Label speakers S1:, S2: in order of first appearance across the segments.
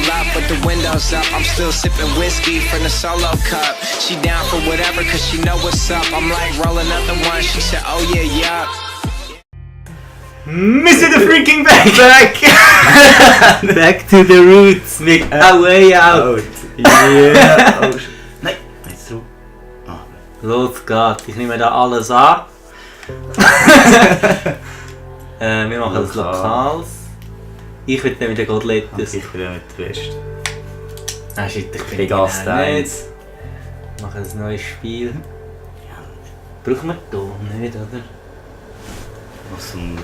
S1: up with the windows up. I'm still sipping whiskey from the solo cup. She down for whatever cause she know what's up. I'm like rolling up the one, she said oh yeah, yup.
S2: Mr. the freaking back!
S3: Back to the roots, make our way out.
S2: Yeah. Oh, nein, jetzt drauf. Ah.
S3: Los geht's, ich nehme da alles an. Wir machen das Lokals. Ich will dann mit den Kotelettes.
S2: Ich bin ja mit der Beste.
S3: Ah shit, ich bin
S2: Gast
S3: nicht.
S2: 1.
S3: Wir machen ein neues Spiel. Brauchen wir Ton nicht, oder?
S2: Was ein...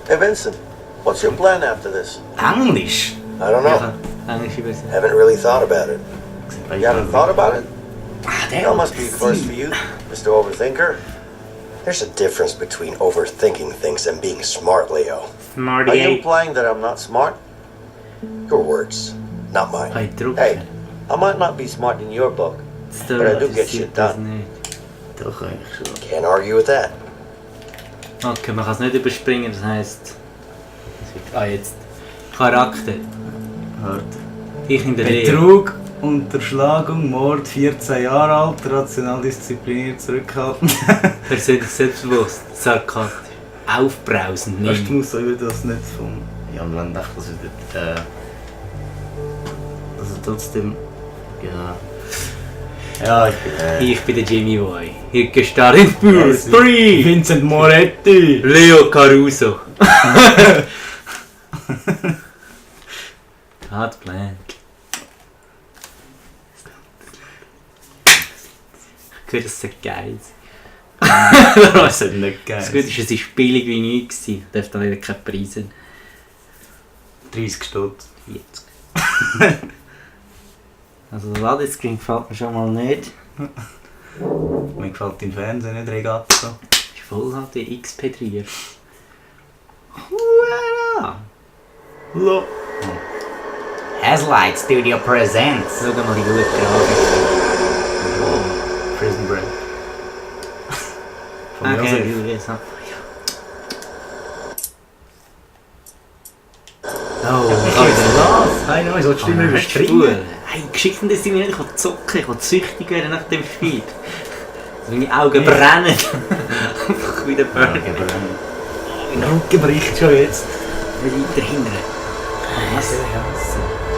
S4: Hey Vincent, what's your plan after this?
S2: Englisch?
S4: I don't know.
S3: Ja, englische Version.
S4: Haven't really thought about it. You haven't thought about it?
S2: Ah,
S4: That must be first for you, Mr. Overthinker. There's a difference between overthinking things and being smart, Leo.
S3: Smarty.
S4: Are you implying that I'm not smart? Your words, not mine.
S3: Hey, drukken.
S4: Hey, I might not be smart in your book, but I do get shit done.
S2: Doch, eigentlich schon.
S4: Can't argue with that.
S3: Okay, man kann es nicht überspringen, das heisst... jetzt. Charakter.
S2: Hört.
S3: Ich in der Lehre.
S2: Betrug, Unterschlagung, Mord, 14 Jahre alt, rational diszipliniert, zurückhaltend.
S3: Persönlich selbstbewusst, sarkastisch, aufbrausend,
S2: Weißt du,
S3: nie.
S2: muss das nicht vom... Ja, und wenn dachte dass er trotzdem... Ja... Ja,
S3: Ich bin der Jimmy Boy. Hier gestartet in Boost 3!
S2: Vincent Moretti!
S3: Leo Caruso! Hard plan. Ich höre, das sollte geil sein.
S2: Das ist nicht geil.
S3: Das Gute ist, es war billig wie nie. Darf da wieder keine Preise.
S2: 30 Stutz.
S3: 40. Also das Ladescreen gefällt mir schon mal nicht.
S2: Mir gefällt dein Fernseher nicht, Regatta.
S3: Ist voll HD XP3.
S2: Voilà! Lo. Haslight Studio presents.
S3: Schau mal die gute Grafik.
S2: Oh, Prison Break. Von Josef.
S3: Okay,
S2: Oh, was? Hey, nein, sollst du immer überspringen?
S3: Hey, geschickt dass ich nicht zocken, ich will süchtig werden nach dem Spiel. Also meine Augen brennen. Einfach wieder burnen.
S2: Mein Rücken bricht schon jetzt.
S3: Weiter hinten. Was?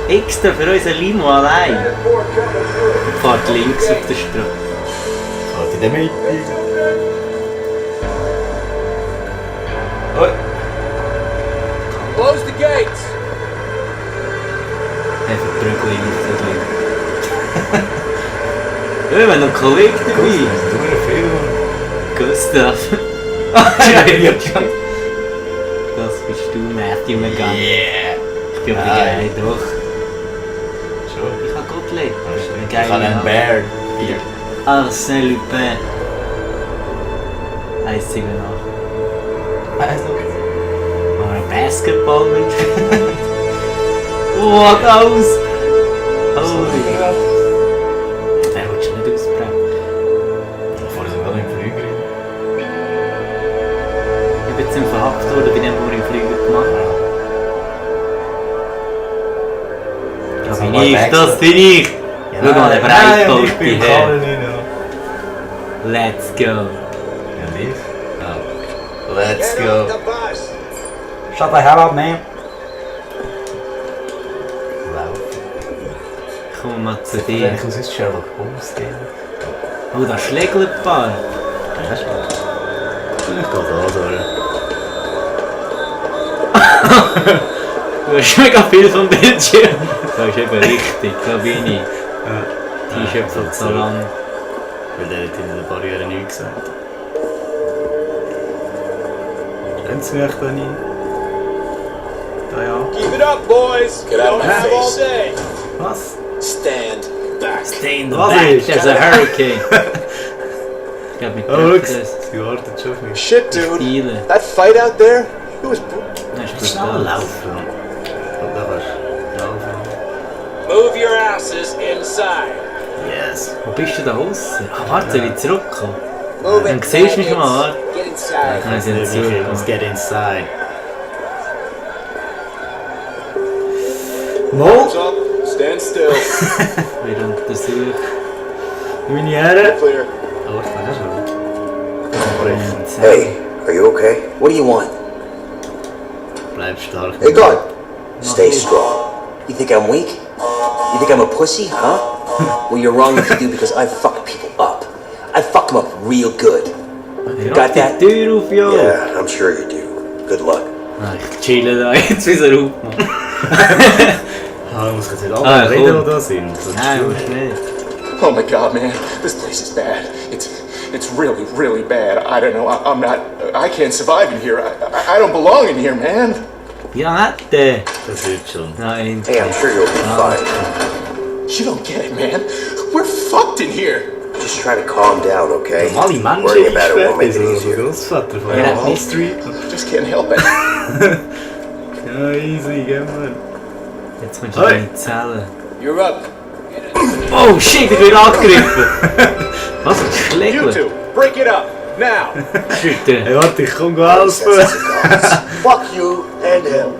S3: Extra für unsere Limo allein. Fahrt links auf der Straße.
S2: Fahrt in der Mitte. Oh.
S4: Close the gates!
S3: Einfach Brügel in die wir haben noch einen Kollegen dabei. Gustav. Das bist du, Matthew McGann.
S2: Yeah!
S3: Ich bin aber geil, doch.
S2: Schon?
S3: Ich habe Gottlieb.
S2: Ich habe einen Bear. Hier.
S3: Arsène Lupin. 178.
S2: Also.
S3: Oh, ein Basketballmensch. Oh, aus! Oh, der willst du nicht ausbrechen.
S2: Vorher sind wir alle im Flügel.
S3: Ich bin jetzt verhaftet worden, bei dem wir im Flügel gemacht haben. Das bin ich, das bin ich! Schau mal, der Breitball
S2: ich bin
S3: her.
S2: Carolina.
S3: Let's go!
S2: Ja, lief. Oh. Let's go.
S4: Shut
S2: the hell up, man.
S3: Komm mal zu
S2: Ich
S3: dir.
S2: muss jetzt Sherlock Holmes gehen.
S3: Oh, da schlägelt ein paar.
S2: Ja, schon. Ich gehe da durch.
S3: Du hast mega viel vom Bildschirm. Das ist eben richtig, da bin ich. T-Shirt so zu lang.
S2: Weil der hat in der Barriere nichts gesagt. Können Sie mich da nicht? Da ja.
S5: Keep it up, boys.
S4: Get out of
S5: Don't
S4: my
S5: have all
S4: face.
S5: day.
S2: Was?
S4: Stand back.
S3: Stay in the
S2: Was
S3: back,
S2: ist?
S3: there's a hurricane. Ich glaub, mit
S2: Oh,
S3: der
S2: look.
S3: das
S2: Sie wartet schon auf mich.
S5: Shit, dude.
S3: Stiele.
S5: That fight out there, it was.
S3: Das ist
S2: Schnell
S3: brutal.
S2: laufen. Und da warst du laufen.
S5: Move your asses inside.
S2: Yes.
S3: Wo bist du da aussen? Ah, warte, soll ich zurückkommen?
S5: Move
S3: Dann
S5: it.
S3: siehst du mich mal, warte.
S5: Get inside.
S3: Dann sind
S2: Let's
S3: zurück.
S2: get inside. Mo?
S5: Hands up. Stand still.
S3: Wir untersuchen.
S2: Meine Herren.
S5: Clear.
S3: Oh, das war schon.
S4: Hey, are you okay? What do you want?
S3: Bleib stark.
S4: Hey, God. Stay strong. You think I'm weak? You think I'm a pussy, huh? Well, you're wrong if you do, because I fuck people up. I fuck them up real good. You got that?
S3: Die Tür auf, jo!
S4: Yeah, I'm sure you do. Good luck.
S3: Ich chille da jetzt wieder auf.
S2: Ah, muss jetzt nicht alle reden, die da sind.
S3: Nein, musst nicht.
S5: Oh my God, man. This place is bad. It's really, really bad. I don't know. I can't survive in here. I don't belong in here, man.
S3: Ja, nicht.
S2: Das wird schon.
S3: Nein.
S4: Hey, I'm sure you'll be fine.
S5: You don't get it, man. We're fucked in here.
S4: Just try to calm down, okay?
S2: Normale Menschen
S4: Worrying about it won't
S2: eingesperrt,
S4: make it
S2: so der
S4: easier.
S2: Großvater von
S3: Ja,
S2: Wall Street.
S5: I just can't help it.
S2: Ja, easy, geh mal.
S3: Jetzt kommst du in deine Zelle.
S5: You're up.
S3: Oh shit, ich werde angegriffen! Was ein
S5: You
S3: Schlägler!
S5: two, break it up. Now.
S3: Schütte!
S2: Hey, warte, ich komm helfen.
S4: Fuck you and him.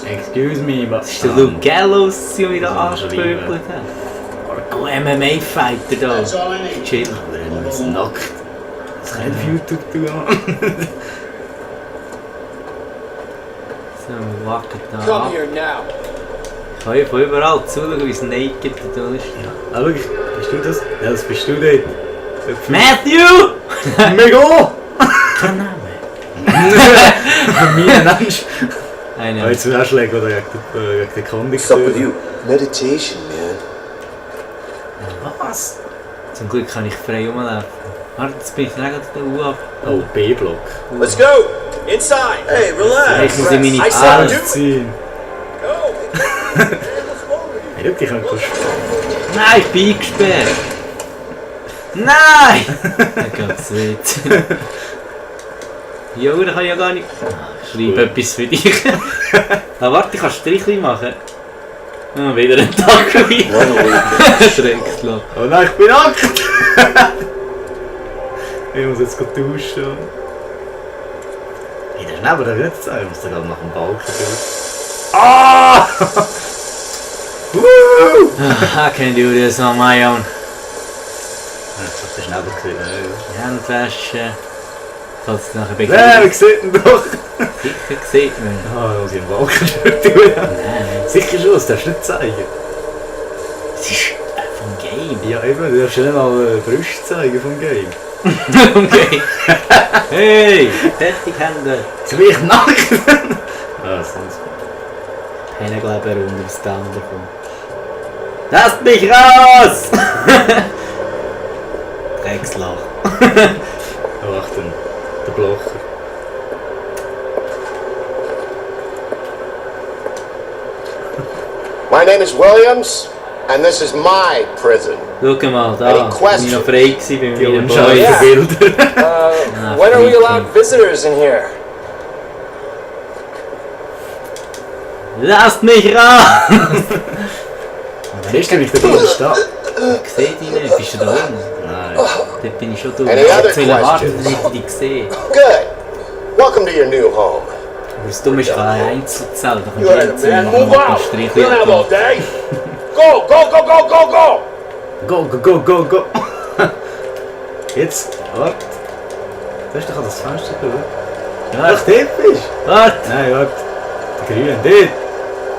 S2: Excuse me, but...
S3: Das ist der Luke Gallows, den wir da angespökelt haben. Oh, MMA-Fighter da. Chill.
S2: Wir müssen nackt. Das kann ich auf YouTube tun.
S3: So, wir wacken da
S5: Come
S3: ab.
S5: here now.
S3: Ich kann von überall zuschauen, wie es naked da ist.
S2: Ah, schau, bist du das? Ja, das bist du dort.
S3: Matthew!
S2: Mega!
S3: Kein Name.
S2: Mein Mensch.
S3: Eine.
S2: Ah, jetzt will ich schlägen, oder gegen den
S4: What's up with
S2: Kondukteur.
S4: you? Meditation, man.
S2: Was?
S3: Zum Glück kann ich frei rumlaufen. Warte, jetzt bin ich gleich an der Uhr ab.
S2: Oh, B-Block.
S5: Let's go. Inside.
S4: Hey, relax.
S3: Ich muss in meine
S5: I said
S3: Arme
S5: do
S2: Ziehen.
S5: Go.
S2: Hey, schau, ich kann kurz...
S3: Nein, ich bin eingesperrt! Nein! Da geht's weit. Jo, da kann ich ja gar nicht... Ich schreibe etwas für dich. Ah, warte, ich kann Strichchen machen. Ah, wieder ein Tag wieder. Drecksloch.
S2: Oh nein, ich bin nackt! Ich muss jetzt duschen. Hey, der Schnäber, der will nicht sein. Ich muss da gerade nach dem Balken durch. Ah! Woo!
S3: I can do this on my own.
S2: Jetzt hat der Schnäber gesehen.
S3: Die Handwäsche. Falls es nachher
S2: Wer sieht ihn doch!
S3: Sicher sieht man.
S2: Ah, da muss ich im Balken durch.
S3: Nein,
S2: Sicher schon, das darfst du nicht zeigen.
S3: es ist vom Game.
S2: Ja, eben, du darfst nicht mal Brüste zeigen vom Game.
S3: Okay. Hey, fertig Hände.
S2: Jetzt bin ich nackt! Ah, sonst.
S3: Keiner glaube unter das andere kommt. Lasst mich raus! Dreckslach.
S2: Oh, Achtung, der Blocher.
S4: My name is Williams, and this is my prison.
S3: Schau mal, da.
S4: Any
S3: Ich war
S4: questions?
S3: noch frei bei
S2: Die
S3: meinen
S2: unscharfen
S3: Boys.
S2: Bilder.
S3: Ah,
S5: When are we
S3: freaky.
S5: allowed visitors in here?
S3: Lasst mich raus!
S2: Siehst du, wie ich da drin stehe?
S3: Ich seh dich nicht, bist du da unten?
S2: Nein.
S3: Dort bin ich schon durch.
S4: Any
S3: Ich
S4: other
S3: will warten,
S4: questions?
S3: dass ich dich sehe.
S4: Good. Welcome to your new home.
S3: Aber das Dumme ist, ich habe eine Einzelzelle. Da
S5: You
S3: kannst du
S5: heard
S3: jetzt
S5: him, man.
S3: machen,
S5: Move
S3: noch ein
S5: out.
S3: Strich
S5: We don't have all day. Go, go, go, go, go, go.
S2: Go, go, go, go, go! Jetzt, warte. Soll ich doch an das Fenster tun?
S3: Ja,
S2: Ach, dort bist
S3: warte!
S2: Nein, warte. Der Grüne, dort!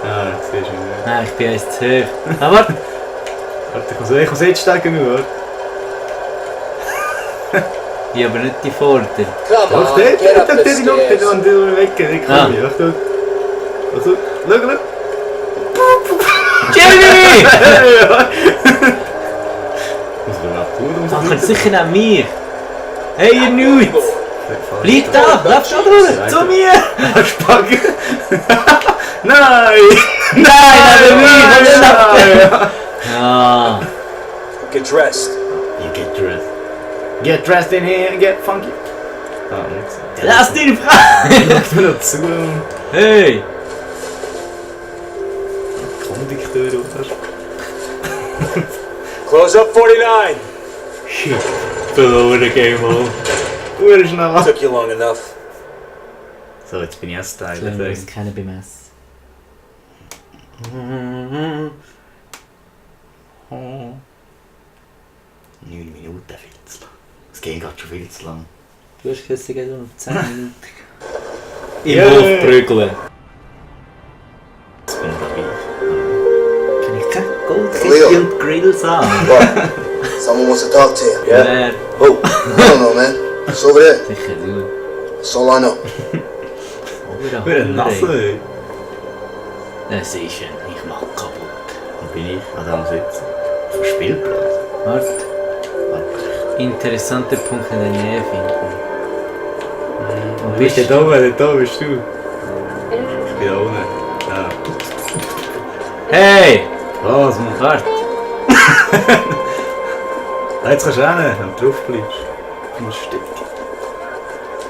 S2: Ah, jetzt siehst du mich.
S3: Nein, ich bin eins zu hoch. Ah, warte!
S2: Warte, ich muss jetzt steigen, nur, warte.
S3: Ich aber nicht die Vorder.
S4: Come
S2: Doch, dort,
S4: on, get up
S2: dort,
S4: the
S2: dort, dort,
S4: stairs.
S2: dort, dort, weg, dort
S3: Ah.
S2: komme ich. Achtung. Achtung, schau,
S3: Jeremy!
S2: schau. Muss man abtun,
S3: Ach, kommt sicher nach mir! Hey, ihr Nudes! Bleib da! Lauf schon durch! Zu mir!
S2: Spagge! Nein!
S3: Nein, neben mir! Ja!
S4: Get dressed.
S2: You get dressed. Get dressed in here and get funky. Ah, nichts.
S3: Lass dich frei!
S2: Lass mir noch zu.
S3: Hey!
S2: Kondukteur oder?
S5: Close up 49.
S2: Shit.
S3: Verloren Game On!
S2: Uhr schnell.
S4: Took you long enough.
S2: So, jetzt bin ich erst Teil.
S3: Wir müssen keine bemessen.
S2: Game geht schon viel zu lang.
S3: Du hast gesagt, es geht nur noch 10 Minuten. Im Wolf prügeln.
S2: Jetzt bin ich dabei.
S3: Kann ich keine Goldkette und Grills an?
S6: What? Someone wants to talk to you.
S3: Wer?
S6: Oh, I don't know, man. It's over there.
S3: Sicher du.
S6: That's all I know.
S2: Wie ein Nasse.
S3: Das ist schön, ich mach kaputt.
S2: Wo bin ich? An diesem Sitzen. Auf dem Spielplatz.
S3: Warte. Interessante Punkte in der Nähe finden.
S2: Wo bist du? Da bist du. Ich bin da unten. Ja.
S3: Hey!
S2: Was, Mann?
S3: Warte.
S2: Jetzt kannst du rein, wenn du drauf bleibst. Ein Stück.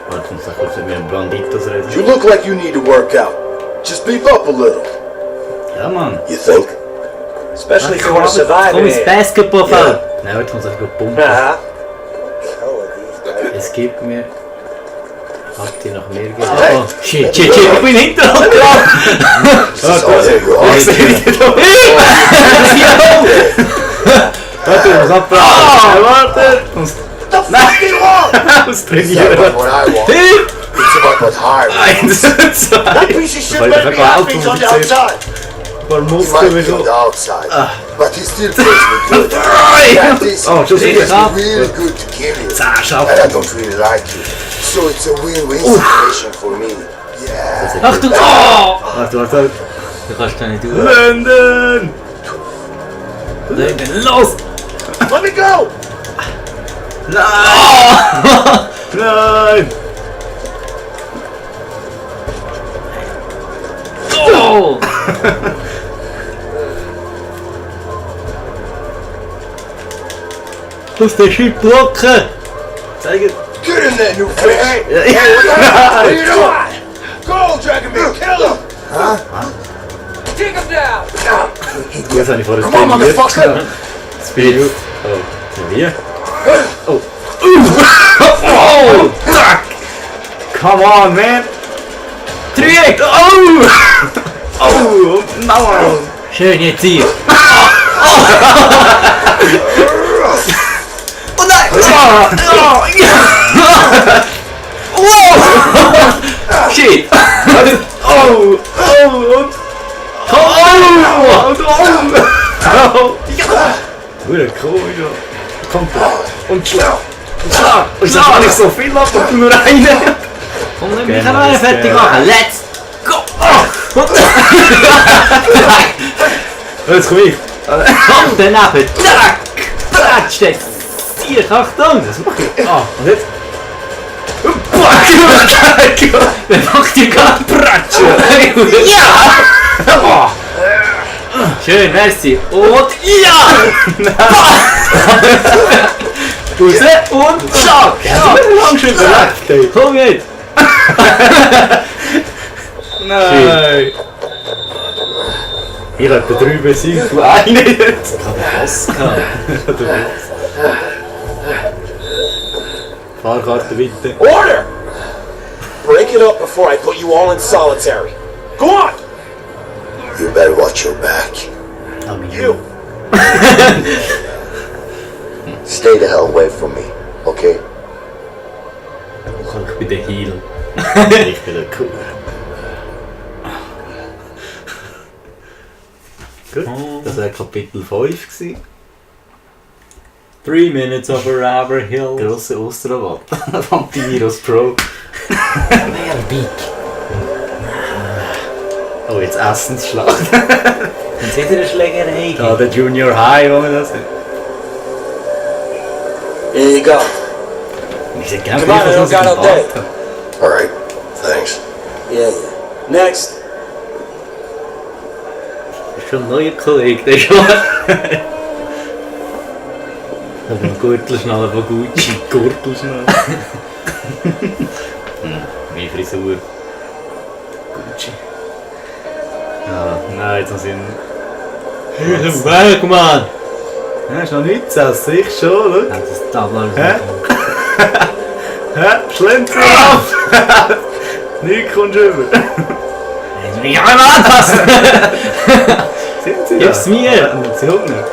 S2: Warte, ich muss kurz mit einem Banditos reden.
S6: You look like you need to work out. Just beef up a little.
S2: Ja, Mann.
S6: You think?
S7: Especially if you want to survive
S3: Komm
S7: in
S3: ins
S7: here.
S3: Basketballfeld!
S2: Nein, jetzt muss ich gut pumpen.
S7: Uh-huh.
S3: Es gibt mir... Hat die noch mehr gegeben? Oh, shit, ich bin hinterher gelaufen!
S6: This is all here you are.
S2: Warte, ich muss abbrauchen. Warte!
S6: What the fuck do you want? It's not about what I want. It's about what I want.
S7: That piece of shit let me have things on the outside.
S2: Ein paar
S6: He might
S2: Muskeln
S6: be
S2: wie so.
S6: on the outside, but he still plays me good. That is,
S2: Oh, just
S6: it feels
S2: up.
S6: really good to kill you.
S2: Zahnschaf.
S6: And I don't really like you. So it's a win-win situation for me. Yeah.
S3: Achtung! Oh!
S2: Warte.
S3: Du kannst da nicht durch.
S2: London!
S3: Los!
S6: Let me go!
S2: Nein!
S3: Oh! Du musst den Schild blocken!
S2: Zeig es!
S6: Get in there, new face! Hey, what the hell? What are you doing? Go, Dragon Man, kill him!
S7: Take him down!
S2: Jetzt habe ich vorher
S6: Come on, motherfucker!
S2: Speed. Oh, wie? Oh.
S3: Oh!
S2: Zack! Come on, man!
S3: Dreieck! Oh!
S2: Oh! Mauer!
S3: Schön, jetzt hier! Oh nein! Shit!
S2: Oh! Und... Wurde komisch. Kommt und schlag! Und schlag! Und ich sag nicht so viel ab, und nur eine!
S3: Komm, nimm mich alleine fertig machen! Let's go!
S2: Jetzt komm ich!
S3: Komm daneben! Zack! Platsch! Hier, Achtung!
S2: Was mach ich? Ah, und jetzt?
S3: Wer macht hier gerade Pratschen? Ja! Oh. Schön, merci. Und ja! Raus und schlag!
S2: Ja, so lang schon überlebt, ey!
S3: Komm jetzt!
S2: Nein! Ich hätte 3 besiegt, du eine jetzt!
S3: Ich habe Hass gehabt.
S2: Fahrkarte bitte.
S7: Order! Break it up before I put you all in solitary. Go on!
S6: You better watch your back.
S7: You!
S6: Stay the hell away from me, okay?
S3: Ich bin der Heal.
S2: Ich bin der Cool. Gut, das war Kapitel 5 gewesen.
S3: 3 minutes of a rubber hill.
S2: Grosse Osterwald. Vampiros Pro.
S3: Mehr Big.
S2: Oh, jetzt Essensschlacht.
S3: Dann seht ihr eine Schlägerei.
S2: Da der Junior High, wo man das hat.
S6: Here you go.
S2: Ich sag genau
S7: Come on, I don't got all day.
S6: Alright, thanks.
S7: Yeah. Next.
S3: Das ist schon ein neuer Kollege, der schon. Aber ein Gürtelschnaller von Gucci.
S2: Gürtelschnell. Meine Frisur. Gucci. Ah, nein, jetzt muss ich...
S3: Weg, Mann!
S2: Ja, ist noch nichts aus sich schon, schau.
S3: Ja, das Tabler.
S2: Hä? Hä? Schlenzer auf! Nichts kommst du rüber.
S3: Ich will mich einmal anpassen!
S2: Sind sie
S3: Gib's
S2: da?
S3: mir!
S2: Haben sie Hunger?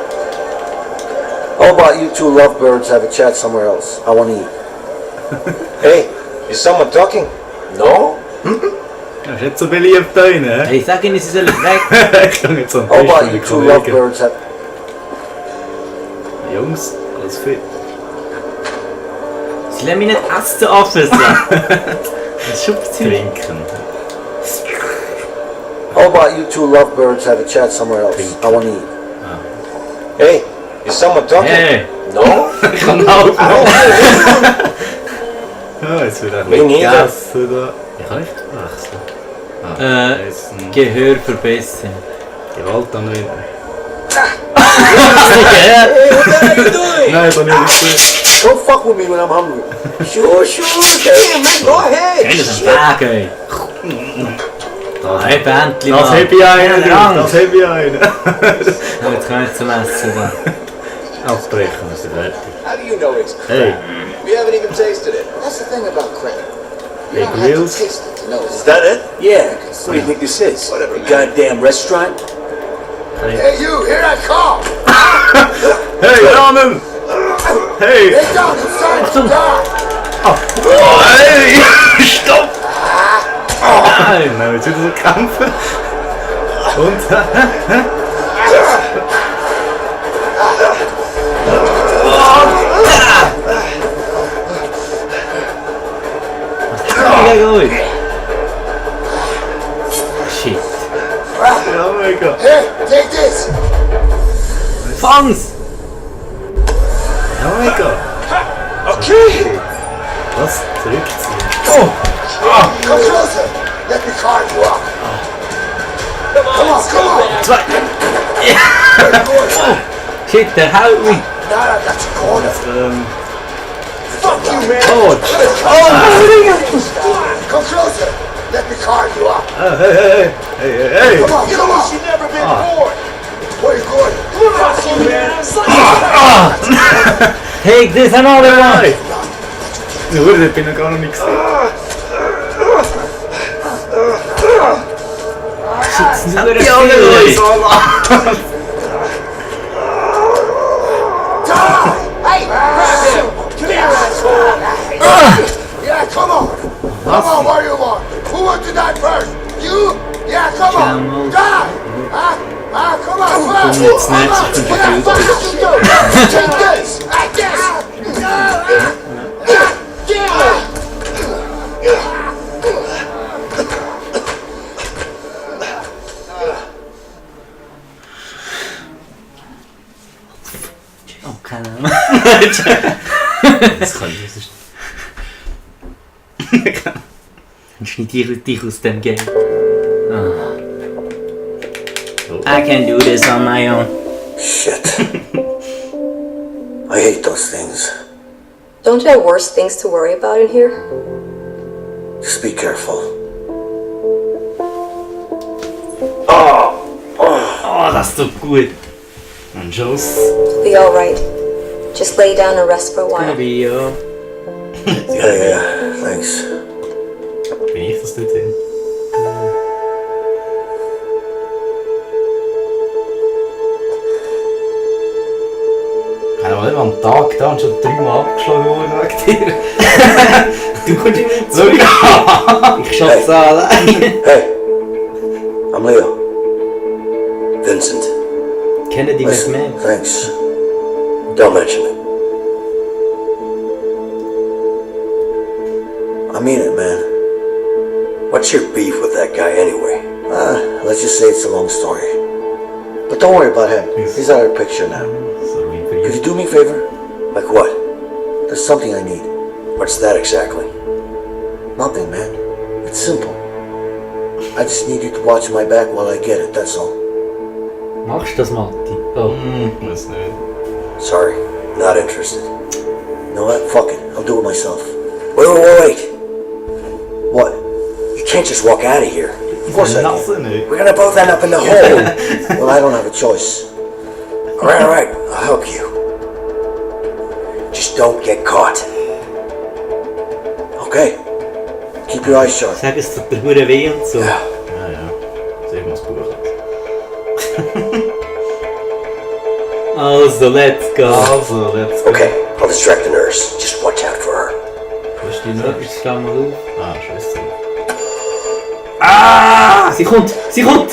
S6: Oh, How about you two lovebirds have a chat somewhere else? I want to eat. Hey, is someone talking? No?
S2: Das ist nicht so beliebt da rein, hä?
S3: Hey, sag ihnen, sie sollen weg.
S2: Ich kann jetzt so ein
S6: How
S2: Tisch
S6: about
S2: mit
S6: you
S2: den
S6: two
S2: Kollegen.
S6: lovebirds have...
S2: Jungs, alles fit.
S3: Sie lassen mich nicht essen, Affen. Das ist schon
S2: Trinken.
S6: How about you two lovebirds have a chat somewhere else? I want to eat. Hey, is someone talking?
S3: Hey.
S6: No?
S3: Ich kann auch.
S2: Ja, jetzt wird
S6: Me neither.
S2: gegessen da. Ich kann nicht wechseln. Essen.
S3: Gehör verbessern.
S2: Gewaltanwendung.
S6: Hey, what the hell are you doing?
S2: Nein, das habe ich nicht.
S6: Don't fuck with me when I'm hungry. Sure, damn, man, go ahead.
S3: Hey, das ist ein Weg, ey. Da, hey, Bändchen,
S2: Das heb ich einen,
S3: Mann.
S2: das heb ich einen.
S3: Jetzt kann ich zum Essen da.
S2: Aufbrechen, wir sind fertig.
S7: How do you know it's crap?
S2: Hey,
S7: We haven't even tasted it. That's the thing about crap. You
S2: Big
S7: don't have to
S2: wheels.
S7: taste it to know it's
S6: Is that it? Yeah. What do you think this is?
S7: Whatever,
S6: A
S7: man.
S6: goddamn restaurant?
S7: Hey, you, here I come!
S2: hey, Rahmen! Hey!
S7: Hey, down, it's time to die!
S2: Oh, hey! Stopp!
S3: Nein.
S2: Nein, jetzt wieder so kämpfen. Und?
S3: Ja, gut. Shit.
S2: Oh mein Gott.
S7: Here, take this!
S3: Fang's!
S2: Oh mein Gott.
S7: Okay!
S2: Was? Zurückziehen.
S7: Come closer! Let me card you up! Come on, come on!
S3: Zwei! Shit, der haut mich!
S7: Now I got you cornered! Fuck you, man!
S2: Coach!
S7: Come closer! Let me card you up!
S2: Hey, hey, hey, hey!
S7: Come on, come on! You've never been born! Where you going? Fuck you, man!
S3: Take this another one!
S2: Hey! Nur, den bin ich gar noch nicht gesehen.
S3: Shit, sind wir
S2: Ja,
S3: viel!
S2: so lang!
S7: Hey, grab him! Come here, asshole! Yeah, come on! Come on, what do you want? Who wants to die first? You? Yeah, come on! Die! Huh? Come on, come on!
S3: Jetzt nicht so viel
S7: What the fuck did you do? Take this! Like this! Damn it!
S3: Oh, keine Ahnung.
S2: Das kann ich nicht.
S3: Dann schneid ich dich aus dem Game. Ah. I can do this on my own.
S6: Shit. I hate those things.
S8: Don't you have worse things to worry about in here?
S6: Just be careful.
S3: Oh, das ist doch gut.
S2: Ein Schuss.
S8: Be alright. Just lay down and rest for a while.
S3: Maybe, ja.
S6: Yeah, thanks.
S2: Bin ich das dort hin? Ich habe mal am Tag da und schon 3-mal abgeschlagen worden wegen dir.
S3: Du kommst immer
S2: So, ja!
S3: Ich schaff's allein.
S6: Hey, I'm Leo. Vincent.
S3: Kennedy
S6: Listen,
S3: McMahon.
S6: thanks. Don't mention it. I mean it, man. What's your beef with that guy anyway? Let's just say it's a long story. But don't worry about him. He's out of the picture now.
S2: Sorry for
S6: Could
S2: you.
S6: you do me a favor? Like what? There's something I need. What's that exactly? Nothing, man. It's simple. I just need you to watch my back while I get it, that's all.
S3: Machst du das, Matti? Oh.
S2: Weiß nicht.
S6: Sorry, not interested. You know what? Fuck it. I'll do it myself. Wait. What? You can't just walk out of here. Of course I
S2: Lass
S6: can.
S2: nicht.
S6: We're gonna both end up in the hole. Well, I don't have a choice. Alright. I'll help you. Just don't get caught. Okay. Keep your eyes sharp.
S3: Sag es tut dir hure weh und so.
S6: Yeah.
S2: Ja, ja. Sag mal das Buch.
S3: Also, let's go.
S2: Also, let's go.
S6: Okay, I'll distract the nurse. Just watch out for her.
S2: Wo ist die
S3: So,
S2: Nurse?
S3: ich steh mal auf.
S2: Ah, Schwester.
S3: Ah! Sie kommt! Sie kommt!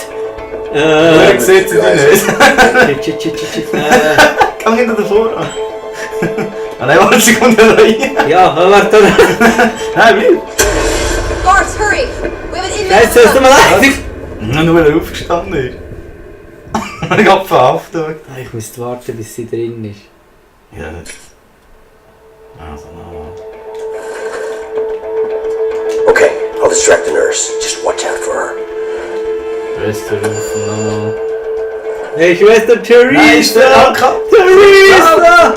S2: Wer sieht sie nicht?
S3: Shit.
S2: Komm hinter davor an. Ah nein, warte, sie kommt ja rein.
S3: Ja, warte.
S2: Nein, bleib.
S8: Guards, hurry! We have an inmate.
S3: Jetzt tut mir leid!
S2: Nur weil er aufgestanden ist. Ich hab verhaftet.
S3: Ich muss warten, bis sie drin ist.
S2: Ja. Also, no.
S6: Okay, I'll distract the nurse. Just watch out for her.
S2: Schwester rufen nochmal.
S3: Hey, Schwester Theresa!
S2: Nein, ist der Anker?
S3: Theresa!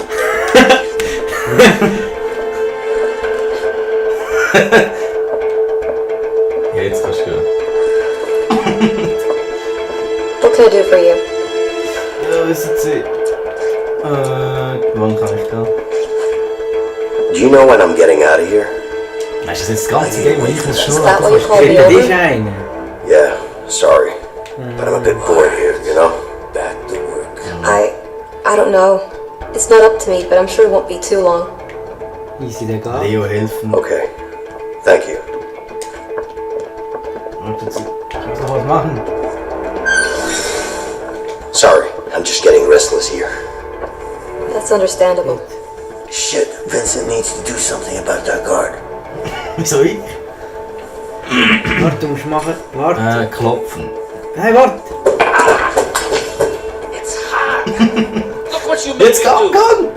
S2: Ja, jetzt kannst du gehen.
S8: What can I do for you?
S2: Ja, wissen Sie. Wann kann ich gehen?
S6: Do you know when I'm getting out of here?
S2: Weißt du, das ist das ganze Game, ich muss schon.
S8: Is that what you call me
S3: Das ist
S8: over?
S3: eine.
S6: Yeah, sorry. But I'm a bit bored here, you know? Back to work.
S8: I don't know. It's not up to me, but I'm sure it won't be too long.
S3: Easy, der geht.
S2: Leo helfen.
S6: Okay, thank you.
S2: Warten Sie. Ich muss noch was machen.
S6: Sorry, I'm just getting restless here.
S8: That's understandable.
S6: Shit, Vincent needs to do something about that guard.
S2: Wieso ich?
S3: Warte, du musst machen. Warte.
S2: Klopfen.
S3: Nein, warte.
S5: It's hot. Look what you made
S2: Jetzt
S5: me
S2: komm,
S5: do.
S2: komm!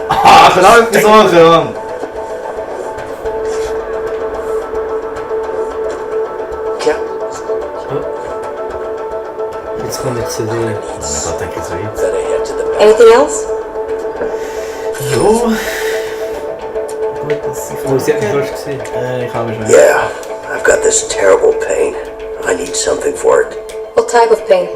S2: Ah, verdammt, die Sache, Mann!
S3: Jetzt kommt er zu dir.
S2: Ich denke, es wird.
S6: Then I head to the back.
S8: Anything else?
S2: Jo. Gut, dass ich
S3: Oh, sie hat mich fast gesehen.
S2: Ich habe schon.
S6: Yeah, I've got this terrible pain. I need something for it.
S8: What type of pain?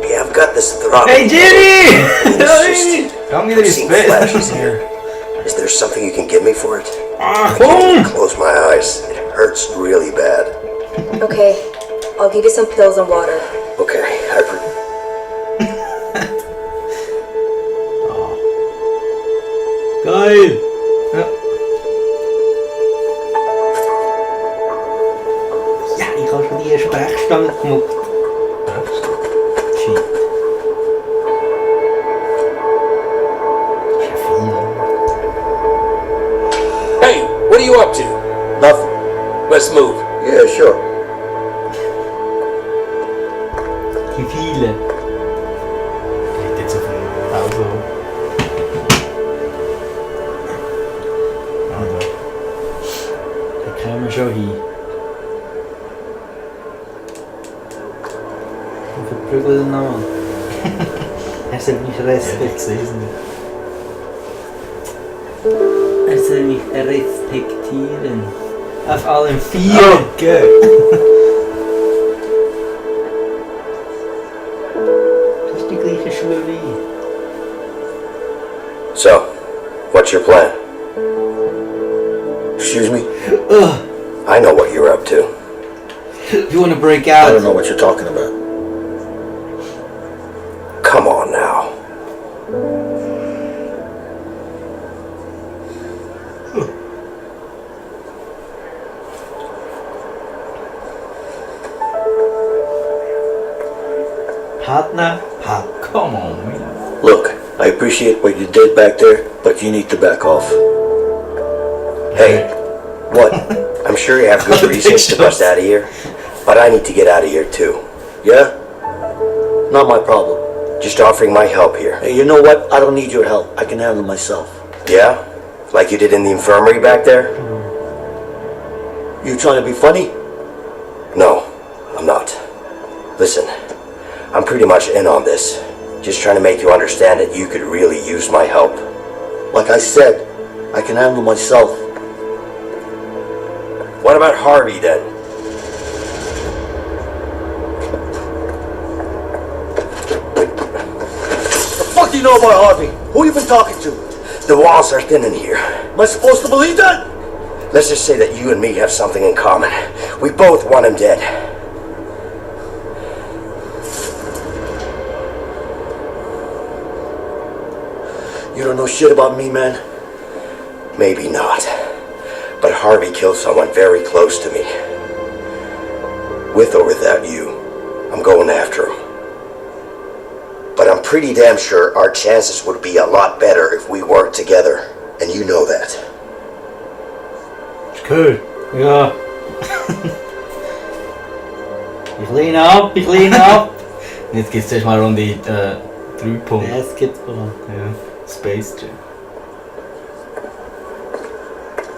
S6: Yeah, I've got this throbbing.
S3: Hey, Jimmy!
S6: It's just-
S2: Komm wieder
S6: I'm
S2: ins
S6: seeing
S2: Bett.
S6: flashes here. Is there something you can give me for it?
S3: Ah,
S6: I can't
S3: komm!
S6: even close my eyes. It hurts really bad.
S8: Okay, I'll give you some pills and water.
S6: Okay,
S3: Geil! Ja, ich habe schon die Sprechstange gemacht. Shit. Das ist ja viel.
S5: Hey, what are you up to?
S6: Nothing.
S5: Let's move.
S6: Yeah, sure.
S3: Wie viele?
S2: Liegt jetzt auf dem Auto.
S3: Da kommen wir schon hin. Und verprügeln ihn nochmal. Er soll mich
S2: Ich
S3: respektieren.
S2: sehe es nicht.
S3: Er soll mich respektieren. Auf allen vier.
S2: Okay.
S3: Das ist die gleiche Schuhe wie ich.
S6: So, what's your plan? Excuse me? I know what you're up to.
S3: You wanna break
S6: I
S3: out?
S6: don't know what you're talking about. Come on now.
S3: Partner?
S2: Come on, man.
S6: Look, I appreciate what you did back there, but you need to back off. Hey, what? I'm sure you have good reasons to bust out of here, but I need to get out of here too. Yeah? Not my problem. Just offering my help here.
S9: Hey, you know what? I don't need your help. I can handle myself.
S6: Yeah? Like you did in the infirmary back there?
S9: You trying to be funny?
S6: No, I'm not. Listen, I'm pretty much in on this. Just trying to make you understand that you could really use my help.
S9: Like I said, I can handle myself.
S6: What about Harvey then? fuck do you know about Harvey? Who you been talking to?
S9: The walls are thin in here.
S6: Am I supposed to believe that?
S9: Let's just say that you and me have something in common. We both want him dead.
S6: You don't know shit about me, man.
S9: Maybe not. But Harvey killed someone very close to me. With or without you, I'm going after him. But I'm pretty damn sure our chances would be a lot better if we worked together. And you know that.
S2: Hast du gehört?
S3: Ja. Ich lehne ab.
S2: Jetzt gibt es erst mal Runde 3 Punkte.
S3: Basketball.
S2: Ja, Space Jam.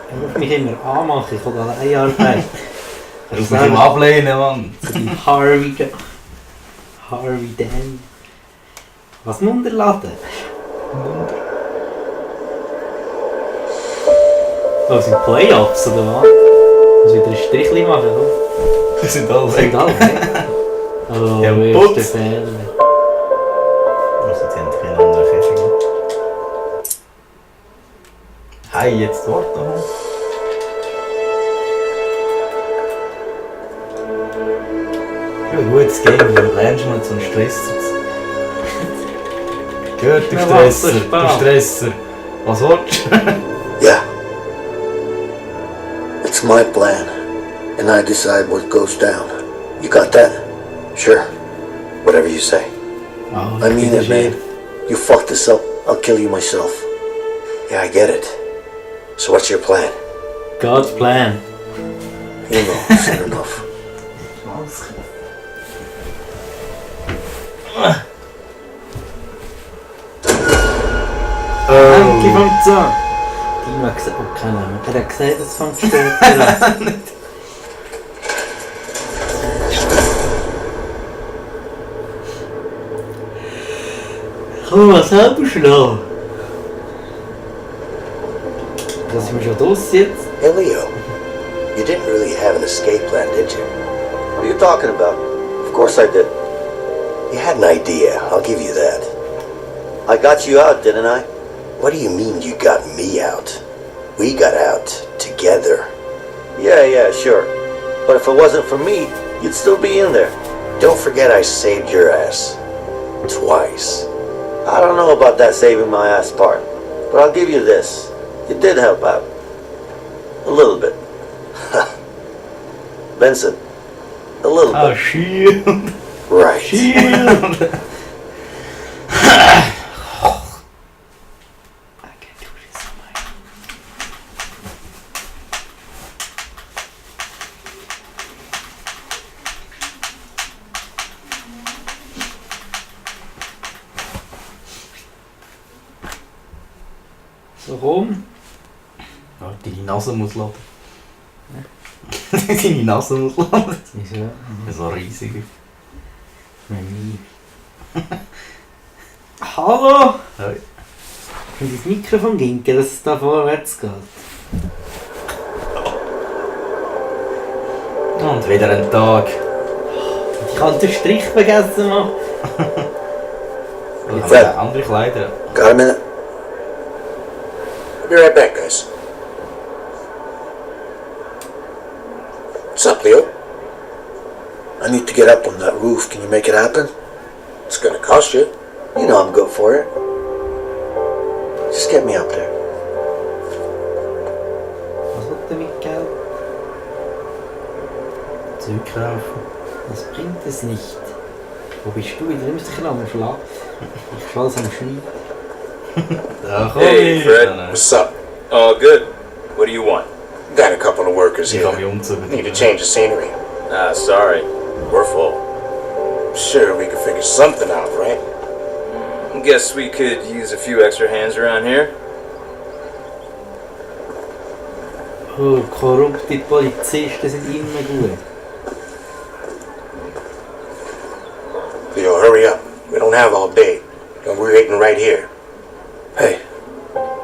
S3: Ich muss mich immer anmachen, ich will allein arbeiten.
S2: Du musst mich immer ablehnen, Mann.
S3: So die Harvey Dan. Was munterladen? Oh, sind Playoffs oder was? Muss wieder ein Strichli machen, oder?
S2: Wir sind alle weg.
S3: Oh,
S2: Ja,
S3: erster
S2: putz.
S3: Fehler.
S2: Also, jetzt haben keine anderen Käfige. Hey, jetzt dort noch. Ja, gutes Game, du lernst mal so einen Stress. Gehört, du Stresser. Was willst du?
S6: Yeah. It's my plan. And I decide what goes down. You got that?
S9: Sure. Whatever you say.
S3: Oh,
S6: I mean it, man. You fuck this up, I'll kill you myself.
S9: Yeah, I get it. So what's your plan?
S3: God's plan.
S6: You know, soon enough.
S3: Endlich fängt es an. Die mag gesagt, oh, keine Ahnung. Er hat gesagt, es fängt später an. Komm mal selber schlafen. Da sind wir schon draus jetzt.
S9: Hey, Leo. You didn't really have an escape plan, did you?
S6: What are you talking about? Of course I did.
S9: You had an idea, I'll give you that.
S6: I got you out, didn't I?
S9: What do you mean you got me out? We got out together.
S6: Yeah, sure. But if it wasn't for me, you'd still be in there.
S9: Don't forget I saved your ass. Twice.
S6: I don't know about that saving my ass part, but I'll give you this. You did help out. A little bit. Benson, a little
S2: Oh,
S6: bit.
S2: shield.
S9: Right.
S2: Shield.
S3: So komm.
S2: Ja, deine Nase muss laden. Deine Nase muss laden.
S3: Wieso?
S2: So riesig.
S3: Hallo?
S2: Hey.
S3: Kann das Mikrofon ginken, dass es da vorwärts geht?
S2: Und wieder ein Tag.
S3: Ich habe den Strich vergessen, Mann.
S2: Jetzt haben andere Kleider.
S9: Got a minute? I'll be right back, guys.
S6: What's up, Leo? I need to get up on that roof. Can you make it happen?
S9: It's gonna cost you.
S6: You know I'm good for it. Just get me up there.
S3: Was will der mit Geld?
S2: Zurücklaufen.
S3: Das bringt es nicht. Wo bist du? Du nimmst dich noch am Schlaf. Ich schwall am Schneiden.
S2: Da komm
S5: Hey,
S2: ich.
S5: Fred.
S7: What's up?
S5: All good. What do you want?
S7: Got a couple of workers
S2: Ich
S7: here.
S2: kann mich umziehen.
S7: Need to change the scenery.
S5: Ah, sorry. We're full.
S7: Sure, we could figure something out, right?
S5: Guess we could use a few extra hands around here.
S3: Oh, korrupte Polizisten sind immer gut.
S7: Leo, hurry up. We don't have all day. And we're waiting right here.
S6: Hey,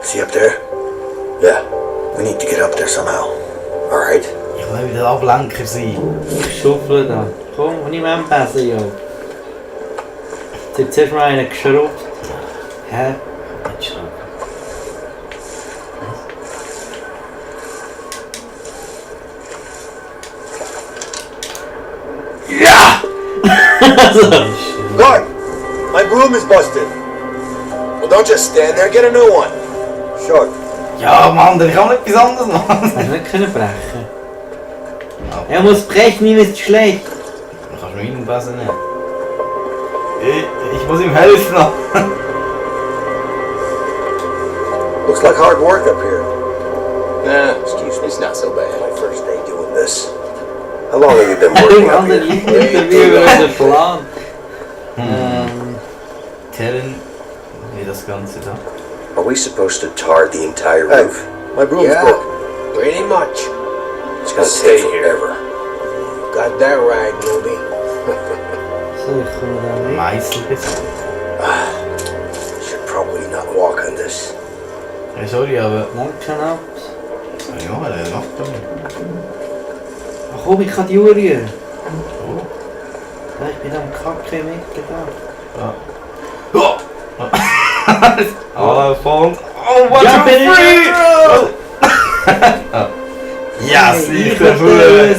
S6: see up there?
S9: Yeah.
S6: We need to get up there somehow.
S9: Alright.
S2: Ich will wieder Ablenker sein.
S3: Ich schuffle da. Komm, und ich will Besen, ja. Jetzt hat zuerst mal einen geschrubbt. Hä? Nicht schreiben.
S2: Ja!
S7: Guard! My broom is busted. Well, don't just stand there. Get a new one. Sure.
S2: Ja, Mann, ich kann nicht etwas anderes machen.
S3: Hast du nicht können brechen? Er muss brechen, ihm ist schlecht.
S2: Du kannst mir irgendwas nehmen. Ich muss ihm helfen.
S6: Looks like hard work up here.
S5: Nah, excuse me, it's not so bad.
S6: My first day doing this. How long have you been working up
S3: Andere
S6: here?
S3: Interview über den Plan.
S2: Tellen, wie das Ganze da.
S9: Are we supposed to tar the entire
S6: Hey,
S9: roof?
S6: my broom's
S7: Yeah,
S6: broken.
S7: pretty much.
S9: It's gonna
S7: Stay
S9: take
S7: here.
S9: forever.
S7: Got that right, newbie.
S3: So, ich komme da weg.
S2: Meißel jetzt.
S9: Should probably not walk on this.
S2: Ja, sorry, aber...
S3: Lenk schon ab.
S2: Was soll ich machen? Der macht doch nicht.
S3: Ach komm, ich kann die Uhr rühren.
S2: Oh.
S3: Ja, ich bin am Kacke mitgedacht.
S2: Ja. Oh. Alle Phones. Oh, what
S3: Ja, bin
S2: you free!
S3: ich
S2: Oh. Ja,
S3: Hey,
S2: sicher!
S3: ich will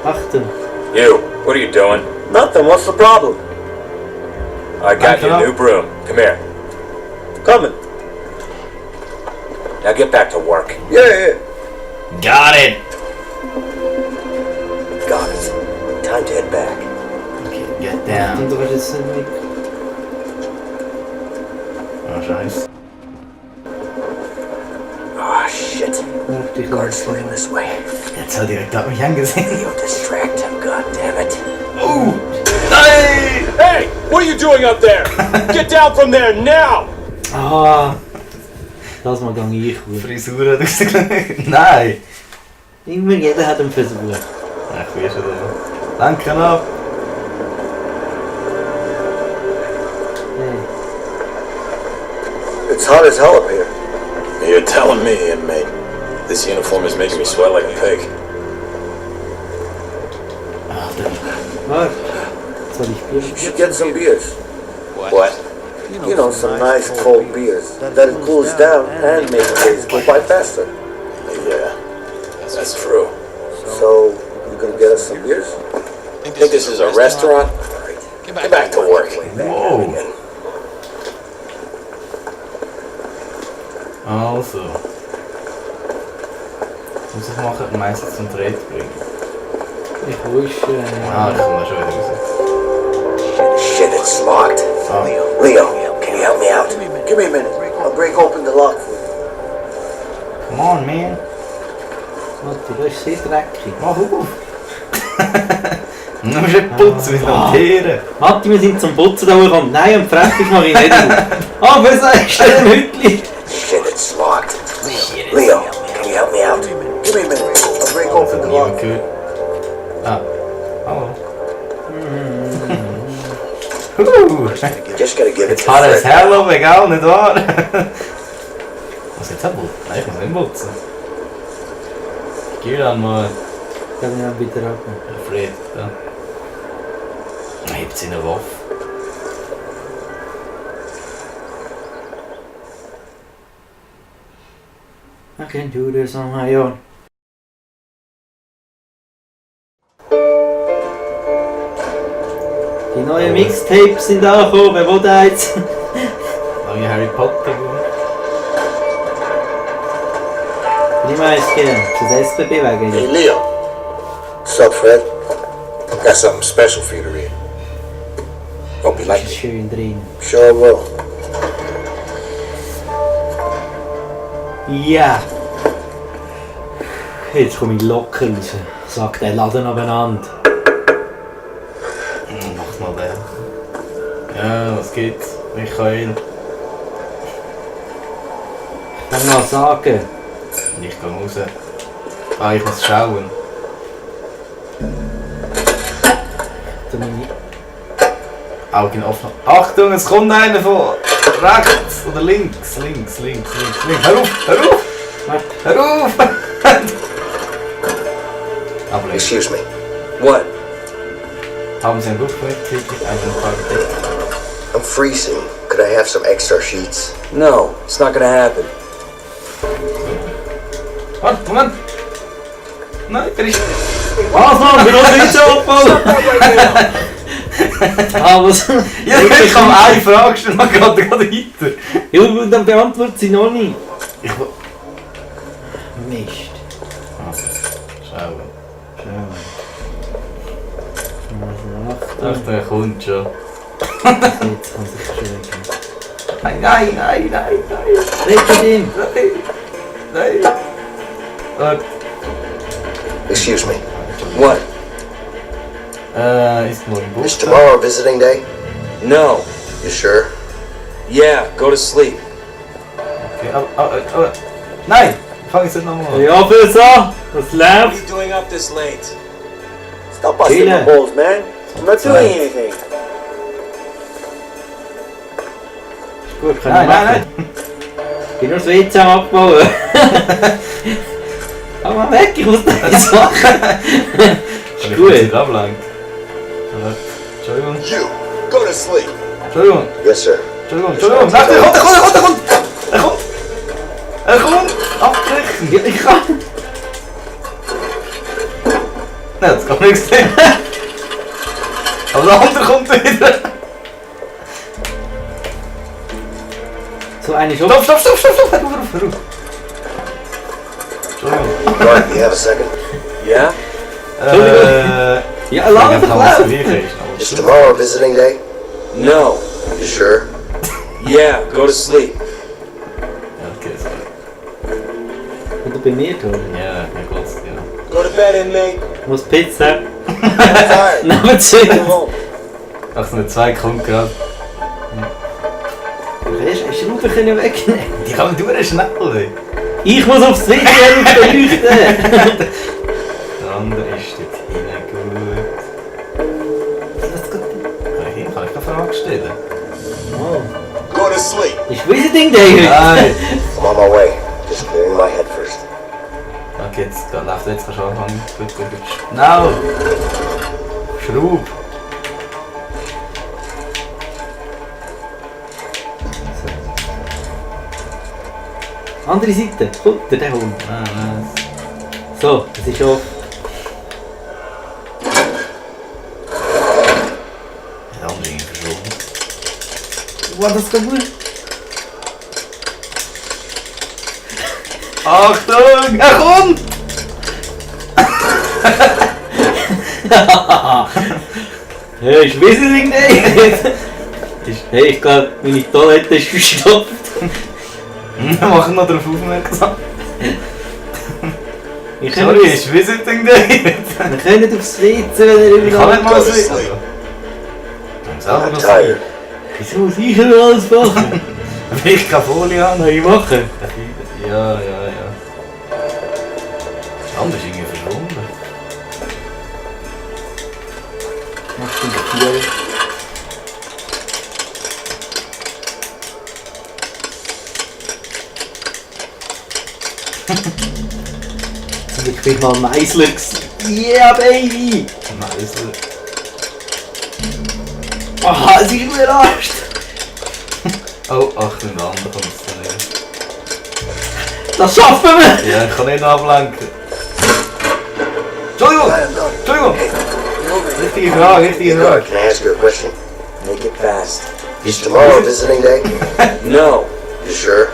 S3: Achtung.
S10: You, what are you doing?
S6: Nothing. What's the problem?
S10: I got you a new broom. Come here.
S6: Coming.
S10: Now get back to work.
S6: Yeah.
S2: Got it!
S9: Got it. Time to head back.
S2: Okay, get
S3: Und
S2: down.
S3: du kannst jetzt nicht...
S2: Oh, scheiße.
S9: Ah, shit.
S3: Warte, ich
S9: Guard's
S3: lasse.
S9: looking this way.
S2: Jetzt hat direkt ab mich angesehen.
S9: Leo, distract him, goddammit.
S2: Oh! Nein!
S10: Hey, what are you doing up there? Get down from there now!
S3: Ah! Das mal gang ich gut.
S2: Frisur hat ausgelegt. Nein!
S3: Immer jeder hat einen Versuch.
S2: Ja, ich weiß schon. Danke ab.
S3: Hey.
S6: It's hot as hell up here.
S10: You're telling me, inmate. This uniform is making me sweat like a pig.
S3: Warte. Jetzt soll ich Bier.
S6: You should get some beers.
S10: What?
S6: You know, some nice cold beers. That it cools down and makes days go by faster.
S10: Yeah, that's true.
S6: So, you gonna get us some beers?
S10: Think this is a restaurant? Get back to work.
S2: Wow. Also. Muss ich machen, meistens zum Dreh bringen.
S3: Ich wusste.
S2: Ah, ich komme da schon wieder raus.
S9: Shit, it's locked.
S2: Oh.
S9: Leo, can you help me out?
S6: Give me a minute. I'll break open the lock for you.
S2: Come on, man.
S3: Warte, das ist sehr dreckig.
S2: Mach auf. Du musst nicht putzen, wir sind Tiere.
S3: Matti, wir sind zum Putzen da gekommen. Nein, und fertig mache ich nicht. Ah, was sagst du denn Hütli?
S9: Shit, it's locked. Leo, can you help me out?
S6: Give me a minute. I'll break
S2: Das
S6: open
S2: hat
S6: the lock.
S2: niemand gehört. Ah. Hallo.
S9: Just gotta give it
S2: Jetzt
S9: to
S2: fahr das
S9: Fred.
S2: Hello, egal, nicht wahr? Was jetzt auch putzen? Nein, ich muss nicht putzen. Geh dann mal.
S3: Gehen wir dann wieder ab.
S2: Fred, da. Er hebt seine Waffe.
S3: I can do this on my own. Die neuen Mixtapes sind angekommen, wer will da jetzt?
S2: Neue Harry Potter.
S3: Ich weiß gern, das SBB wegen.
S7: Hey, Leo.
S6: What's up, Fred?
S7: Got something special for you to read. Hope you like it.
S3: Schön drin.
S6: Sure will.
S3: Ja! Jetzt komme ich locker raus. Sagt der Laden abeinander.
S2: Mach mal den. Ja, was geht's? Michael.
S3: Ich kann mal sagen.
S2: Und ich gehe raus. Ah, ich muss schauen.
S3: Du meine...
S2: Augen offen. Achtung, es kommt einer von rechts oder links. Links. Hör auf!
S3: Warte.
S2: Hör auf! Aber links.
S9: Excuse me. What?
S2: Haben Sie ein Buch mitgekriegt? Einfach ein paar Decken.
S9: I'm freezing. Could I have some extra sheets?
S4: No, it's not gonna happen.
S2: Warte, Moment! Nein, er ist...
S3: Was, Mann? Wir müssen nicht so abbauen! Ah, was?
S2: Ja, ich kann eine Frage stellen, dann geht er weiter.
S3: Ja, dann beantwortet sie noch nicht. Mist.
S2: Schau.
S3: Schau.
S2: Ach, der kommt schon.
S3: Jetzt kann sich schön.
S2: Nein!
S3: Red mit ihm!
S2: Nein! Warte.
S9: Excuse me.
S4: What?
S2: Ist morgen Buch?
S9: Is tomorrow a visiting day?
S4: No.
S9: You sure?
S4: Yeah, go to sleep.
S2: Okay, aber... Nein! Fang jetzt nicht nochmal.
S3: Ja, für so! Das
S4: What
S3: läuft!
S4: are you doing up this late?
S6: Stop busting my balls, man. I'm not doing anything.
S3: Ist gut, kann ich machen. Ich will nur das WC abbauen. Komm mal weg, ich muss da nichts machen. Ist gut.
S2: Nicht ablenken. Entschuldigung.
S7: You, go to sleep.
S2: Entschuldigung.
S9: Yes, sir.
S2: Entschuldigung. Nein, er kommt! Abbrechen!
S3: Ja, ich kann.
S2: Nein, das kann nichts sehen. Aber der andere kommt wieder.
S3: So eine Stopp!
S2: Stopp! Hör auf! Entschuldigung.
S9: Right, you have a second?
S4: Yeah?
S3: Ja, lass mich laufen!
S9: Is tomorrow a visiting day?
S4: No.
S9: You sure?
S4: Yeah, go to sleep.
S2: Okay, sorry.
S3: Und du bei mir, Toni?
S2: Ja, ich glaub's, ja.
S7: Go to bed, inmate.
S3: Ich muss Pizza.
S7: I'm tired.
S3: Nehmen Sie!
S7: Go home.
S2: Ach, so eine 2 kommt gerade.
S3: Hast du Schrauben können wegnehmen?
S2: Die kann man durch schnell, ey.
S3: Ich muss aufs WC und beleuchten!
S2: Der andere ist dort hinten gut. Kann ich eine Frage stellen?
S3: Oh.
S7: Go to sleep.
S3: Ist Visiting Day heute?
S2: Nein!
S9: I'm on my way. Just clearing my head first.
S2: Okay, jetzt läuft jetzt kannst du anfangen. Gut. Schnell! Schraub!
S3: Andere Seite, kommt der Hund.
S2: Nein.
S3: So, das ist off.
S2: Der andere ist verschoben.
S3: Wow, das geht gut.
S2: Achtung! Er kommt!
S3: Hey, ist Visiting Day! Hey, ich glaube, meine Toilette ist verstopft.
S2: Wir machen noch darauf aufmerksam.
S3: Ich
S2: Sorry, ist Visiting Day!
S3: Wir können aufs WC, wenn er
S2: Ich kann
S3: überall...
S2: nicht mal so.
S9: I'm tired.
S3: Wieso muss ich immer alles machen?
S2: Weil ich keine Folie habe.
S3: Nein, machen.
S2: Ja. Der andere ist irgendwie verschwunden.
S3: Machst du den Tier? Zum Glück bin ich mal ein Meisler gewesen. Yeah, Baby!
S2: Meisel.
S3: Aha, es ist überrascht!
S2: Oh, Achtung, der andere kommt jetzt daneben.
S3: Das schaffen wir!
S2: Ja, ich kann nicht ablenken. Entschuldigung! Richtige Frage.
S9: Can I ask you a question?
S4: Make it fast.
S9: Is tomorrow a visiting day?
S4: No.
S9: You sure?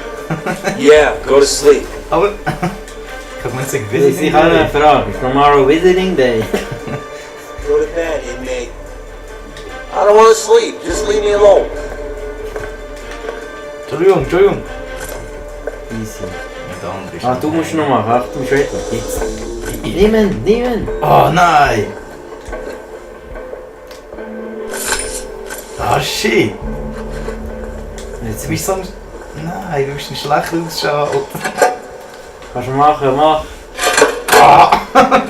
S4: Yeah, go to sleep.
S2: Aber... Ich hab mir jetzt
S3: Ich
S2: Visiting
S3: habe eine
S2: Day.
S3: Frage. Ist tomorrow Visiting Day?
S4: Go to bed, inmate.
S6: I don't want to sleep. Just leave me alone.
S2: Entschuldigung.
S3: Easy.
S2: Der andere ist
S3: Ah, du musst noch machen. Achtung, Schwede. Jetzt. Nehmen!
S2: Oh nein! Ah shit! Jetzt bist du so... Nein, du bist ein schlecht ausschauen.
S3: Kannst du machen, mach!
S2: Ah!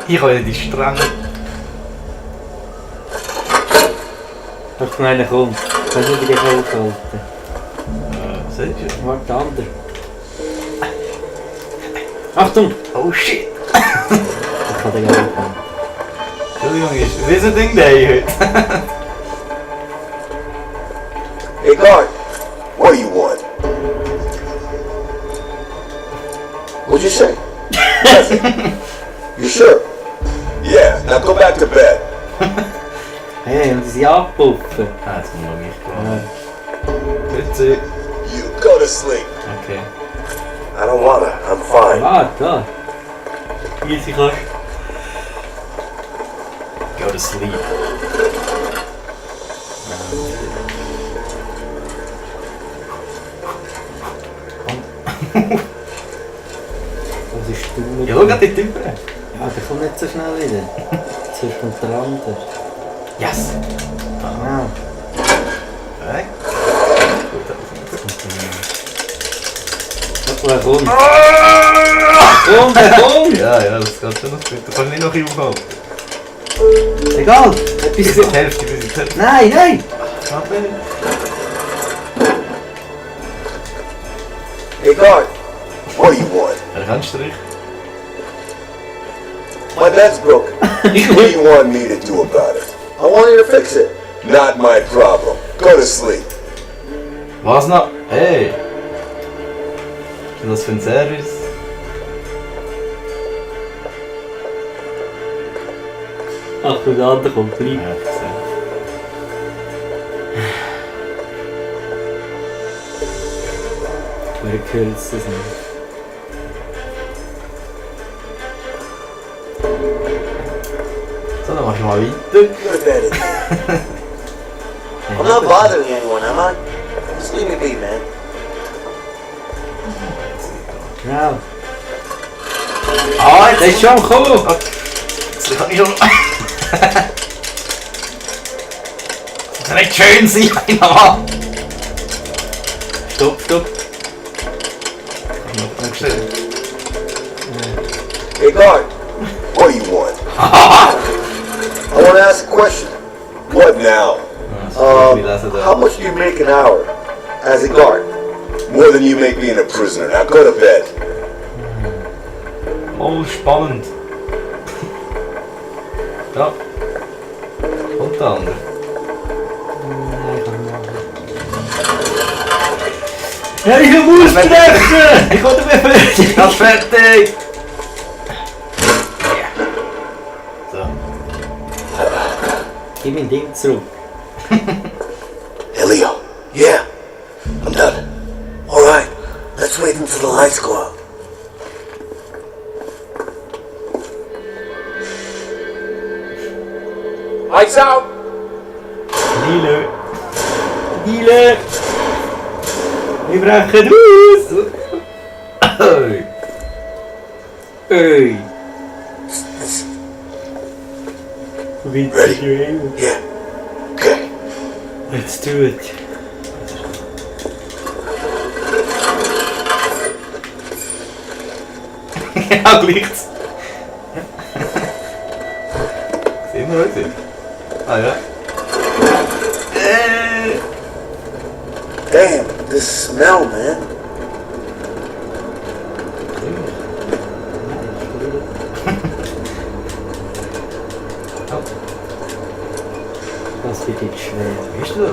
S2: Ich habe ja die Stränge.
S3: Doch, wenn einer kommt. Kannst du nicht dich aufhalten.
S2: Was ist das?
S3: Warte, der andere. Achtung!
S2: Oh shit!
S3: Ich kann den gar nicht aufhalten.
S2: Entschuldigung, ist Visiting Day heute.
S9: Hey, guard. What do you want? What'd you say? Nothing. You sure? Yeah, now go back to bed.
S3: Hey, und sie abpuffen.
S2: Ah, jetzt muss man mich gewonnen. Bitte.
S9: You go to sleep.
S2: Okay.
S9: I don't wanna. I'm fine.
S3: Da. Easy kannst.
S2: Go to sleep.
S3: Was ist du?
S2: Ja, schau gerade die Typen.
S3: Ja, der kommt nicht so schnell wieder. Zuerst kommt der andere.
S2: Yes!
S3: Ah.
S2: Hey.
S3: Wer kommt? Kommt!
S2: Ja, das geht schon noch gut. Da kann ich nicht noch aufhalten.
S3: Egal!
S2: Bis
S3: Etwas...
S2: die Hälfte, bis die Hälfte.
S3: Nein!
S2: Warte.
S9: Hey, guard. What do you want?
S2: Ein Handstrich.
S9: My bed's broken. What do you want me to do about it? I want you to fix it. Not my problem. Go to sleep.
S2: Was noch? Hey! Was ist das für ein Service?
S3: Ach, der andere kommt rein.
S2: Ja, gesehen.
S3: Wer hört es das nicht?
S2: So, dann mach ich mal weiter.
S6: Go to bed. I'm not bothering anyone, am I? Just leave me be, man.
S3: Genau.
S2: Ah,
S3: Der ist schon gekommen!
S2: Jetzt kann ich schon... Das kann nicht schön sein, aber...
S3: Stopp!
S9: Hey, guard. What do you want? I want to ask a question. What now?
S2: How
S9: How much do you make an hour as a guard? More than you make being a prisoner. Now go to bed.
S2: Oh, spannend. Ja. Und der andere.
S3: Ja, ich muss treffen! Ich konnte mir fertig!
S2: Ich bin fertig! So.
S3: Gib mein Ding zurück.
S9: Hey, Leo.
S6: Yeah, I'm done. All right, let's wait until the lights go out.
S5: Lights out!
S3: Dealer! Wir brechen aus!
S2: Hey.
S3: Hey! Witzig,
S6: Ready? Yeah. Okay.
S3: Let's do it!
S2: Ja, liegt's. Sehen wir heute? Ah ja.
S6: Damn, this smell, man.
S3: Das wird jetzt schwer.
S2: Wie ist das?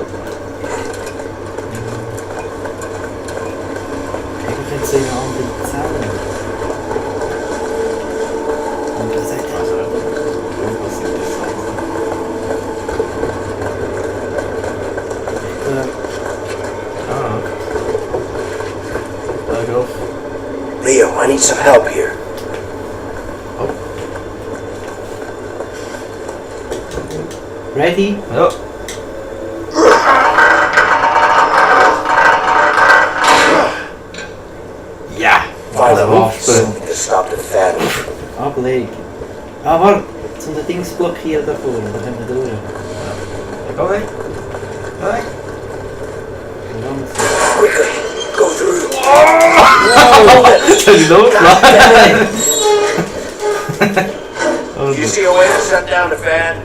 S3: Ich könnte so in eine andere Zelle. Und das hat
S2: Also, irgendwas Interessantes. Ah. Back off.
S6: Leo, I need some help here.
S3: Ready?
S2: Ja. Ja!
S6: Find a
S2: Waffe.
S6: something to stop the fan.
S3: Ablegen. Ah, warte! Um den Dings blockieren da vorne, da können wir durch.
S2: Go weg. Go weg.
S6: Quickly, go through.
S2: Soll ich loslassen?
S6: Do you see a way to shut down the fan?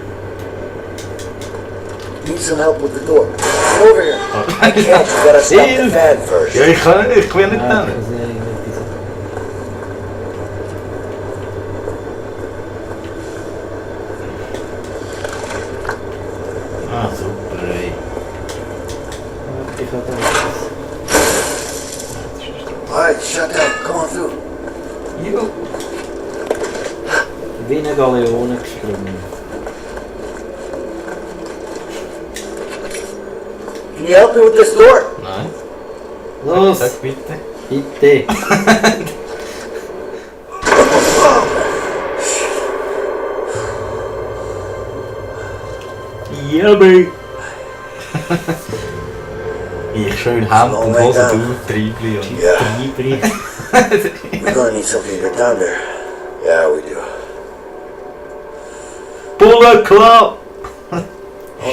S6: Need some help with the door. Get over here. I can't. You gotta stop the fan first.
S2: Ja, ich kann nicht, ich will nicht
S3: Ja,
S2: nehmen.
S3: das ist irgendwie so.
S2: Ah, super, ey.
S3: Warte, ich habe da etwas.
S6: Alright, shut down. Come on through.
S2: Jo.
S3: Wie eine Galeone gesprungen.
S6: Can you help me with this door?
S2: Nein.
S3: Los!
S2: Sag bitte.
S3: Bitte! Yummy!
S2: Ich schön Hemd und Hose, du Treibli und
S6: Yeah.
S3: Treibli.
S6: We're gonna need something to get down there. Yeah, we do.
S3: Bullet Club!
S6: Hold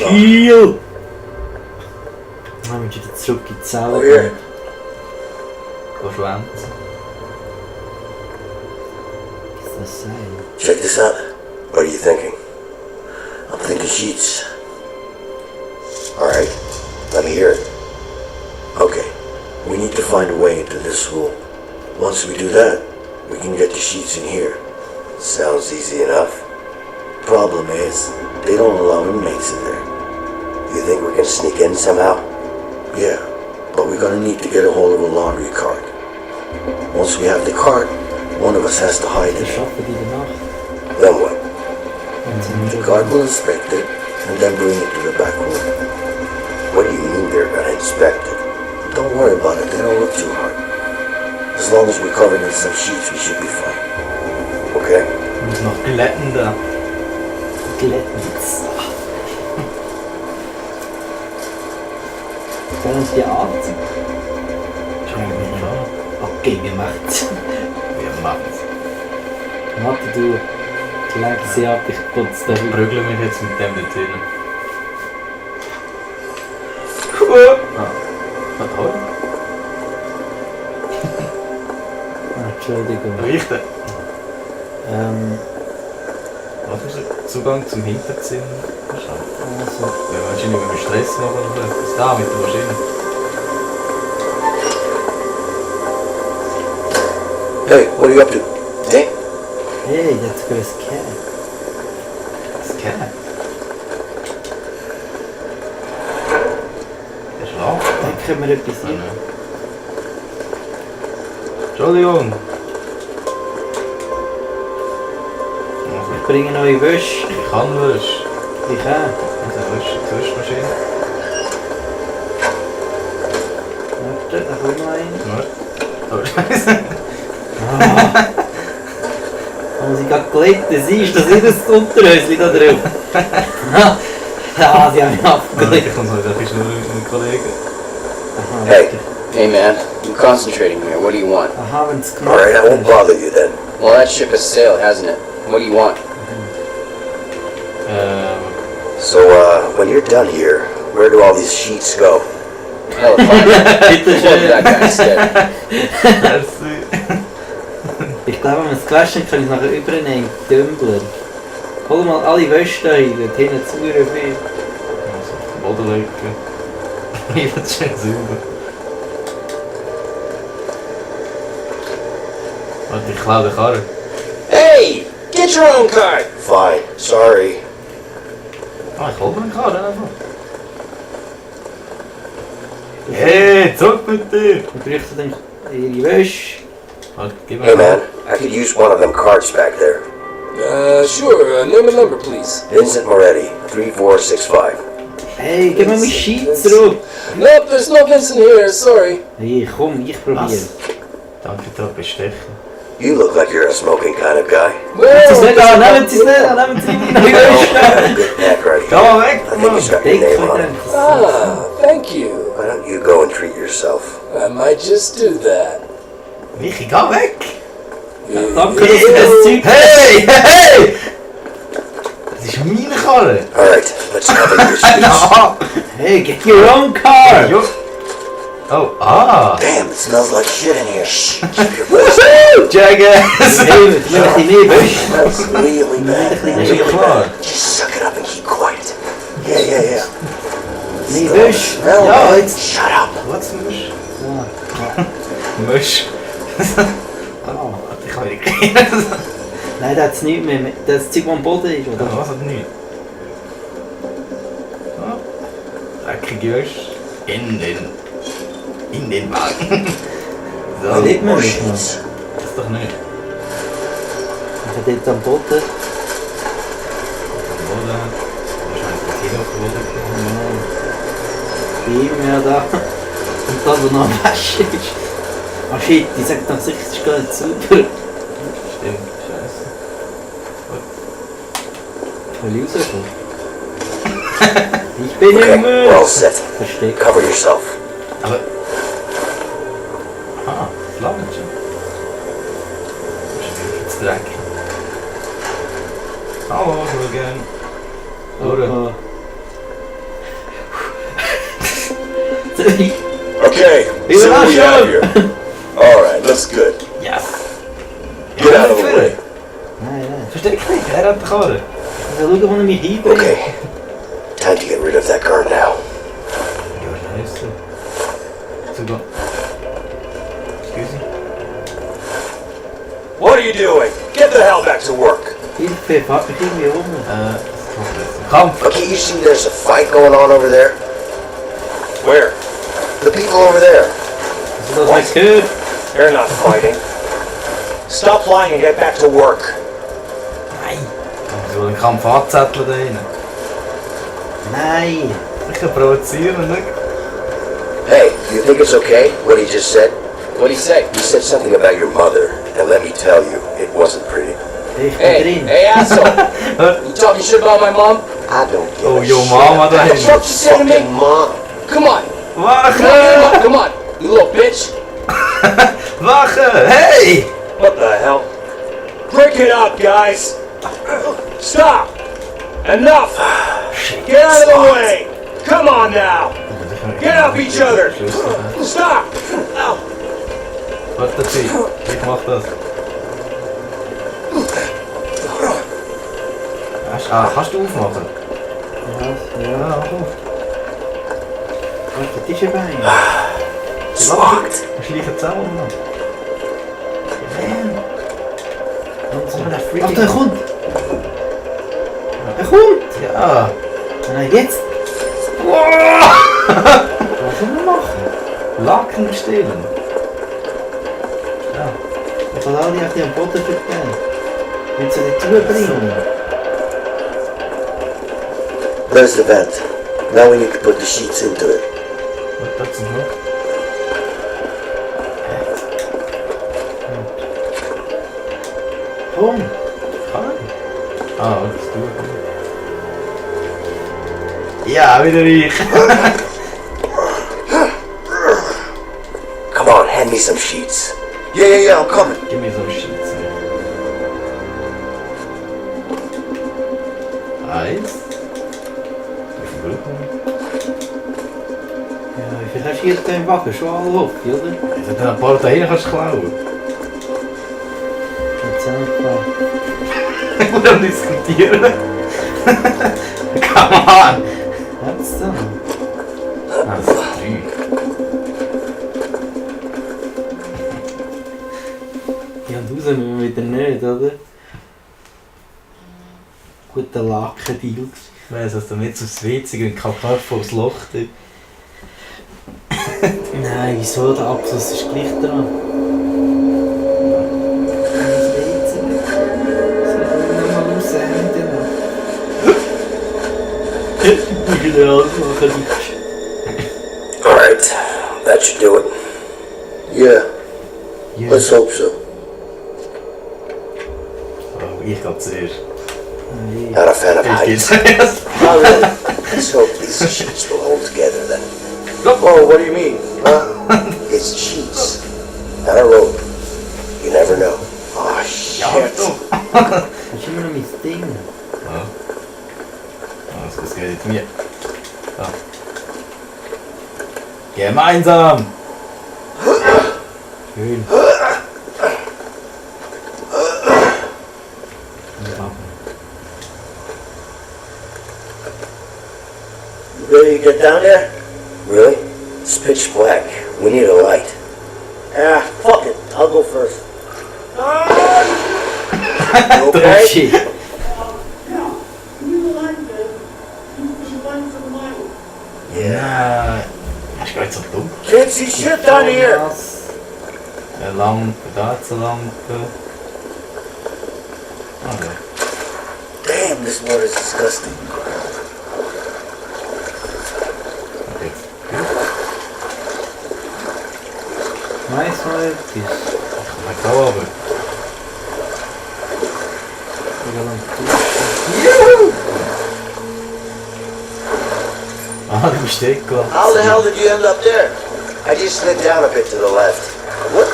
S6: on.
S3: Heal! Dann wieder zurück in die Zelle.
S6: Oh, here.
S2: go schwänzen.
S3: Was soll das sein?
S6: Check this out. What are you thinking? I'm thinking sheets. Alright, let me hear it. Okay, we need to find a way into this room. Once we do that, we can get the sheets in here.
S9: Sounds easy enough.
S6: Problem is, they don't allow inmates in there.
S9: You think we can sneak in somehow?
S6: Yeah, but we're gonna need to get a hold of a laundry cart. Once we have the cart, one of us has to hide in
S3: Das
S6: it.
S3: schaffen die in der Nacht.
S9: Then what?
S6: The guard will inspect it, and then bring it to the back room.
S9: What do you mean they're gonna inspect it?
S6: Don't worry about it, they don't look too hard. As long as we're covered in some sheets, we should be fine.
S9: Okay.
S2: Und noch glättender.
S3: Glättens. Können uns die Arzt? Okay, wir machen's.
S2: Wir machen's.
S3: Warte du, leg sie ab, ich putze da
S2: Ich prügle mich jetzt mit dem dort hin. Was toll.
S3: Entschuldigung.
S2: Richten. Was muss ich Zugang zum Hinterzimmer verschaffen?
S3: Also,
S2: Ja, wahrscheinlich mit dem Stress noch oder etwas. Da, mit der Maschine.
S6: Hey, what are you up to?
S9: Hey,
S3: hey, that's got a scan.
S2: Scan. Der schlaft.
S3: Da können wir etwas sehen.
S2: Entschuldigung.
S3: Ich bringe neue Wäsche.
S2: Ich kann Wäsche.
S3: Ich auch.
S2: Also Wäschmaschine.
S3: Warte, da kommt noch eine.
S2: Oh, Scheiße.
S3: Ah. Aber sie gerade glätten, siehst du, das ist das Unterhäuschen da drauf. Ja, sie haben mich abgelegt.
S2: Ich komme so wieder schnell mit meinen Kollegen.
S3: Aha,
S9: Hey.
S3: warte.
S10: Hey man, I'm concentrating here. What do you want?
S3: Aha, wenn es gemacht
S9: alright, I won't bother you then.
S10: Well, that ship has sailed, hasn't it? What do you want?
S9: So, when you're done here, where do all these sheets go?
S10: Hell if I know.
S3: Bitte
S10: Look at that
S3: schön.
S10: guy instead.
S2: Merci.
S3: Ich glaube, wenn man es gewaschen hat, kann ich es nachher übernehmen in den Tumbler. Hol mal alle Wäsche da rein, dort hinten zu viel.
S2: Also auf den Boden legen. Ich finde es schön sauber. Warte, ich klaue den Karren.
S10: Hey, get your own card.
S9: Fine, sorry.
S2: Ah, ich hole mir den Karren einfach. Hey, zurück mit dir!
S3: Wir bräuchten dann ihre Wäsche.
S2: Warte, gib mir
S9: Hey
S2: den.
S9: man, I could use one of them cards back there.
S10: Sure. Name and number, please.
S9: Vincent Moretti, 3465.
S3: Hey, gib mir meine Sheets zurück.
S10: Nope, there's no Vincent here. Sorry.
S3: Hey, komm, ich probiere.
S2: Was? Danke, da bestechen.
S9: You look like you're a smoking kind of guy.
S3: Nehmt es nicht an, nehmt es nicht an, nehmt es nicht an.
S9: You have a good neck right
S2: Geh
S9: here.
S2: mal weg,
S9: I think
S2: Mann!
S9: it's got your
S3: Denk
S9: name on
S3: wieder.
S9: it.
S10: Ah, thank you.
S9: Why don't you go and treat yourself?
S10: I might just do that.
S2: Michi, geh weg!
S3: Danke, dass du das Zeug...
S2: Hey, hey! Das ist meine Karre!
S9: Alright, let's cover your sheets.
S2: Ja!
S3: Hey, get your own car!
S2: Jo. Oh, ah!
S6: Damn, it smells like shit in here.
S9: Keep your voice
S2: Jackass!
S3: Hey, wir müssen ein bisschen mehr Wäsche.
S6: Smells really bad.
S2: Ist ja klar.
S9: Just suck it up and keep quiet.
S6: Yeah.
S3: Mehr Wäsche.
S6: Smell,
S3: Ja,
S6: man.
S3: jetzt...
S9: Shut up.
S2: Was Misch?
S3: Ah,
S2: Misch.
S3: ah.
S2: Warte, ich kann wieder gehen.
S3: Nein, das hat es nicht mehr. Das Zeug, das am Boden ist, oder?
S2: Was hat nicht? Ah, dreckige Wäsche. In den Wagen. So.
S3: Das sieht man nicht.
S2: Das ist doch nicht.
S3: Ich habe jetzt am Boden.
S2: Wahrscheinlich das hier auf dem Boden.
S3: Immer da. Und das, was noch am Waschen ist. Oh shit, ich sag doch sicher, es ist gar nicht sauber.
S2: Stimmt, scheiße.
S3: Will ich rauskommen? Ich bin
S9: Okay,
S3: im Müll!
S9: we're all set.
S3: Versteckt.
S9: Cover yourself.
S2: Aber... Ah, das langt schon. Das ist Dreck. Hallo, schauen. Oder?
S3: Sorry.
S10: Okay,
S2: Leave
S10: so
S2: it
S10: we
S2: alone.
S10: out here. Alright, looks good.
S2: Yes!
S10: Get out of the way.
S3: Nein.
S2: Versteck dich, er hat die Karre.
S3: Also schau, wo er mich hinbringt.
S9: Okay. Time to get rid of that car now.
S2: Ja, scheiße. Sogar. Excuse me.
S10: What are you doing? Get the hell back to work.
S3: Hilfe, fahrt mich irgendwie um.
S2: Kampf!
S9: Okay, you see there's a fight going on over there?
S10: Where?
S9: The people over there.
S3: Also das heißt gehört.
S10: They're not fighting. Stop lying and get back to work.
S2: Nein! Ich will einen Kampf anzetteln da hinten.
S3: Nein.
S2: Ich kann provozieren, nicht?
S9: Hey, you think it's okay, what he just said?
S10: What'd he say?
S9: He said something about your mother, and let me tell you, it wasn't pretty.
S3: Ich bin drin.
S10: Hey asshole! You talking shit about my mom?
S9: I don't give
S2: Oh,
S9: a
S2: your
S9: shit.
S2: mama da
S10: What the
S2: hinten.
S10: fuck you say to me?
S9: Fucking mom.
S10: Come on!
S2: Wache!
S10: Come on! You little bitch!
S2: Wache! Hey!
S10: What the hell? Break it up, guys! Stop! Enough! Get out of the way! Come on now! Get off each other! Stop! Ow.
S2: Warte, ich mach das. Kannst du aufmachen?
S3: Was? Ja.
S2: Ja, mach auf.
S3: Was ist das Bein?
S9: It's locked.
S2: Wir schleichen zusammen. Mann.
S3: Ach, der kommt! Er kommt!
S2: Ja.
S3: Nein, jetzt! Was soll man machen?
S2: Lacken stehlen. Ja.
S3: Ich kann alle auf die am Boden verteilen. Wenn sie nicht zubringen.
S9: There's the vent. Now we need to put the sheets into it.
S2: Was das denn noch?
S3: Komm!
S2: Ah, das tut ja, wieder ich.
S9: Come on, hand me some sheets. Yeah, I'm coming.
S2: Gib mir so ein Shit. Eins. Wie viel Glück haben
S3: Ja, wie viel hast du hier im Wagen? Schon alle auf, oder?
S2: wir? Also, ein paar dahin kannst du klauen.
S3: Jetzt einfach.
S2: Ich muss am diskutieren. Come on!
S3: Was dann?
S2: Ah, das ist 3.
S3: Ja, und raus müssen wir wieder nicht, oder? Guter Lakendeal.
S2: Ich weiss, dass du nicht so witzig und kein Kopf aufs Loch tut.
S3: Nein, wieso? Der Abschluss ist gleich dran.
S9: Alright, that should do it. Yeah, let's hope so.
S2: Oh, ich gehe zuerst.
S9: Not a fan of
S2: Ich gehe
S9: heights.
S2: zuerst.
S9: Not really. Let's hope these sheets will hold together then. Oh, what do you mean? Huh? It's sheets, not a rope. You never know. Oh, shit.
S3: Das ist immer noch mein Ding.
S2: Ja. Das geht jetzt mir. So. Gemeinsam!
S3: Schön.
S9: You ready to get down there? Really? It's pitch black. We need a light. Ah, fuck it. I'll go first. You okay?
S3: Oh shit.
S2: Ja. dumm.
S6: Can't see shit down here.
S2: Eine Lampe, da hat's eine Lampe. Okay.
S6: Damn, this water is disgusting.
S2: Okay.
S3: Weiss mal etwas.
S2: Mal da oben.
S3: Juhu!
S2: Ah, du bist gelassen.
S6: How the hell did you end up there?
S9: I just slid down a bit to the left.
S6: What?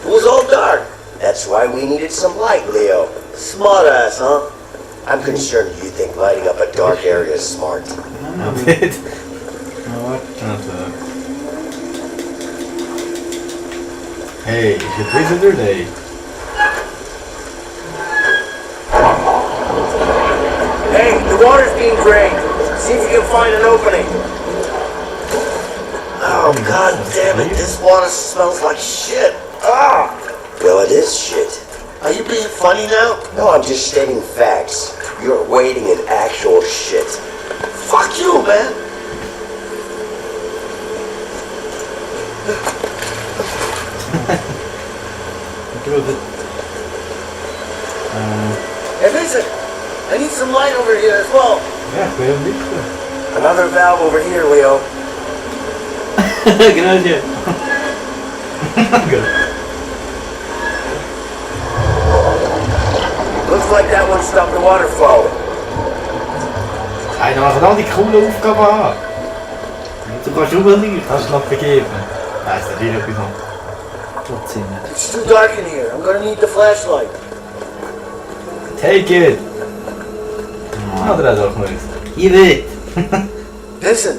S6: It was all dark.
S9: That's why we needed some light, Leo.
S6: Smart ass, huh?
S9: I'm concerned you think lighting up a dark area is smart.
S2: Dit. Hey, is het Visitor Day?
S6: Hey, the water's being drained. See if you can find an opening. Oh, god damn it, this water smells like shit. Ah!
S9: Well, it is shit.
S6: Are you being funny now?
S9: No, I'm just stating facts. You're wading in actual shit.
S6: Fuck you, man. Hey, listen. I need some light over here as well.
S2: Ja, ik weet het niet.
S6: Another valve over here, Leo.
S3: Gracias.
S6: Looks like that one stopped the water flow.
S2: Hij mag dan die coole Aufgabe haben.
S3: Du kannst auch nicht.
S2: Kannst du noch begeben? Nein, ist hier etwas noch.
S3: Trotzdem.
S6: It's too dark in here. I'm gonna need the flashlight.
S2: Take it! Ah, der hat auch noch eins.
S3: Hier wird.
S6: Listen,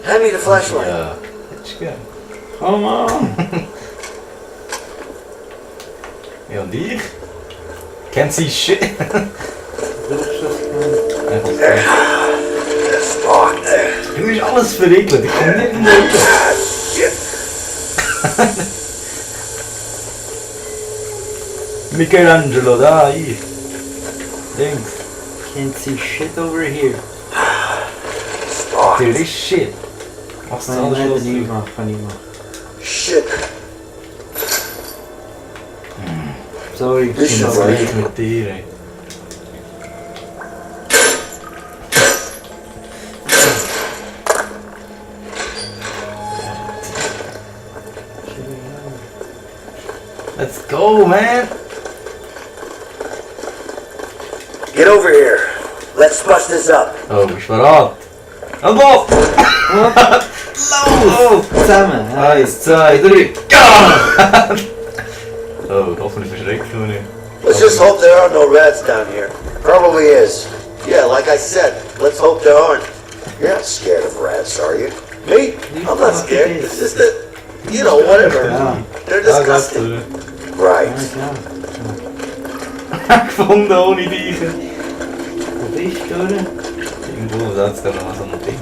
S6: hand me the flashlight.
S2: Ja, hättest du gern.
S3: Come on.
S2: Ja, und ich? Can't see shit. Du bist alles verriegelt, ich komme nicht in den Auto.
S6: Shit.
S2: Michelangelo, da, ich. Links.
S3: Can't see shit over here.
S2: Natürlich shit. Machst du alles los?
S3: Nicht machen, kann ich machen.
S6: Shit.
S3: Sorry,
S2: Ich bin das gleich mit dir, ey. Let's go, man!
S6: Get over here. Let's bust this up.
S2: Oh, bist du bereit? Und los!
S3: Los! Zusammen.
S2: 1, 2, 3. Oh, hoffentlich verschreckt du nicht.
S6: Let's just hope there are no rats down here.
S9: Probably is.
S6: Yeah, like I said, let's hope there aren't.
S9: You're not scared of rats, are you?
S6: Me? I'm not scared. It's just that, you know, whatever. They're disgusting.
S9: Right.
S2: Gefunden ohne dich.
S3: Wo bist du?
S2: Irgendwo setzt er noch so ein Ding.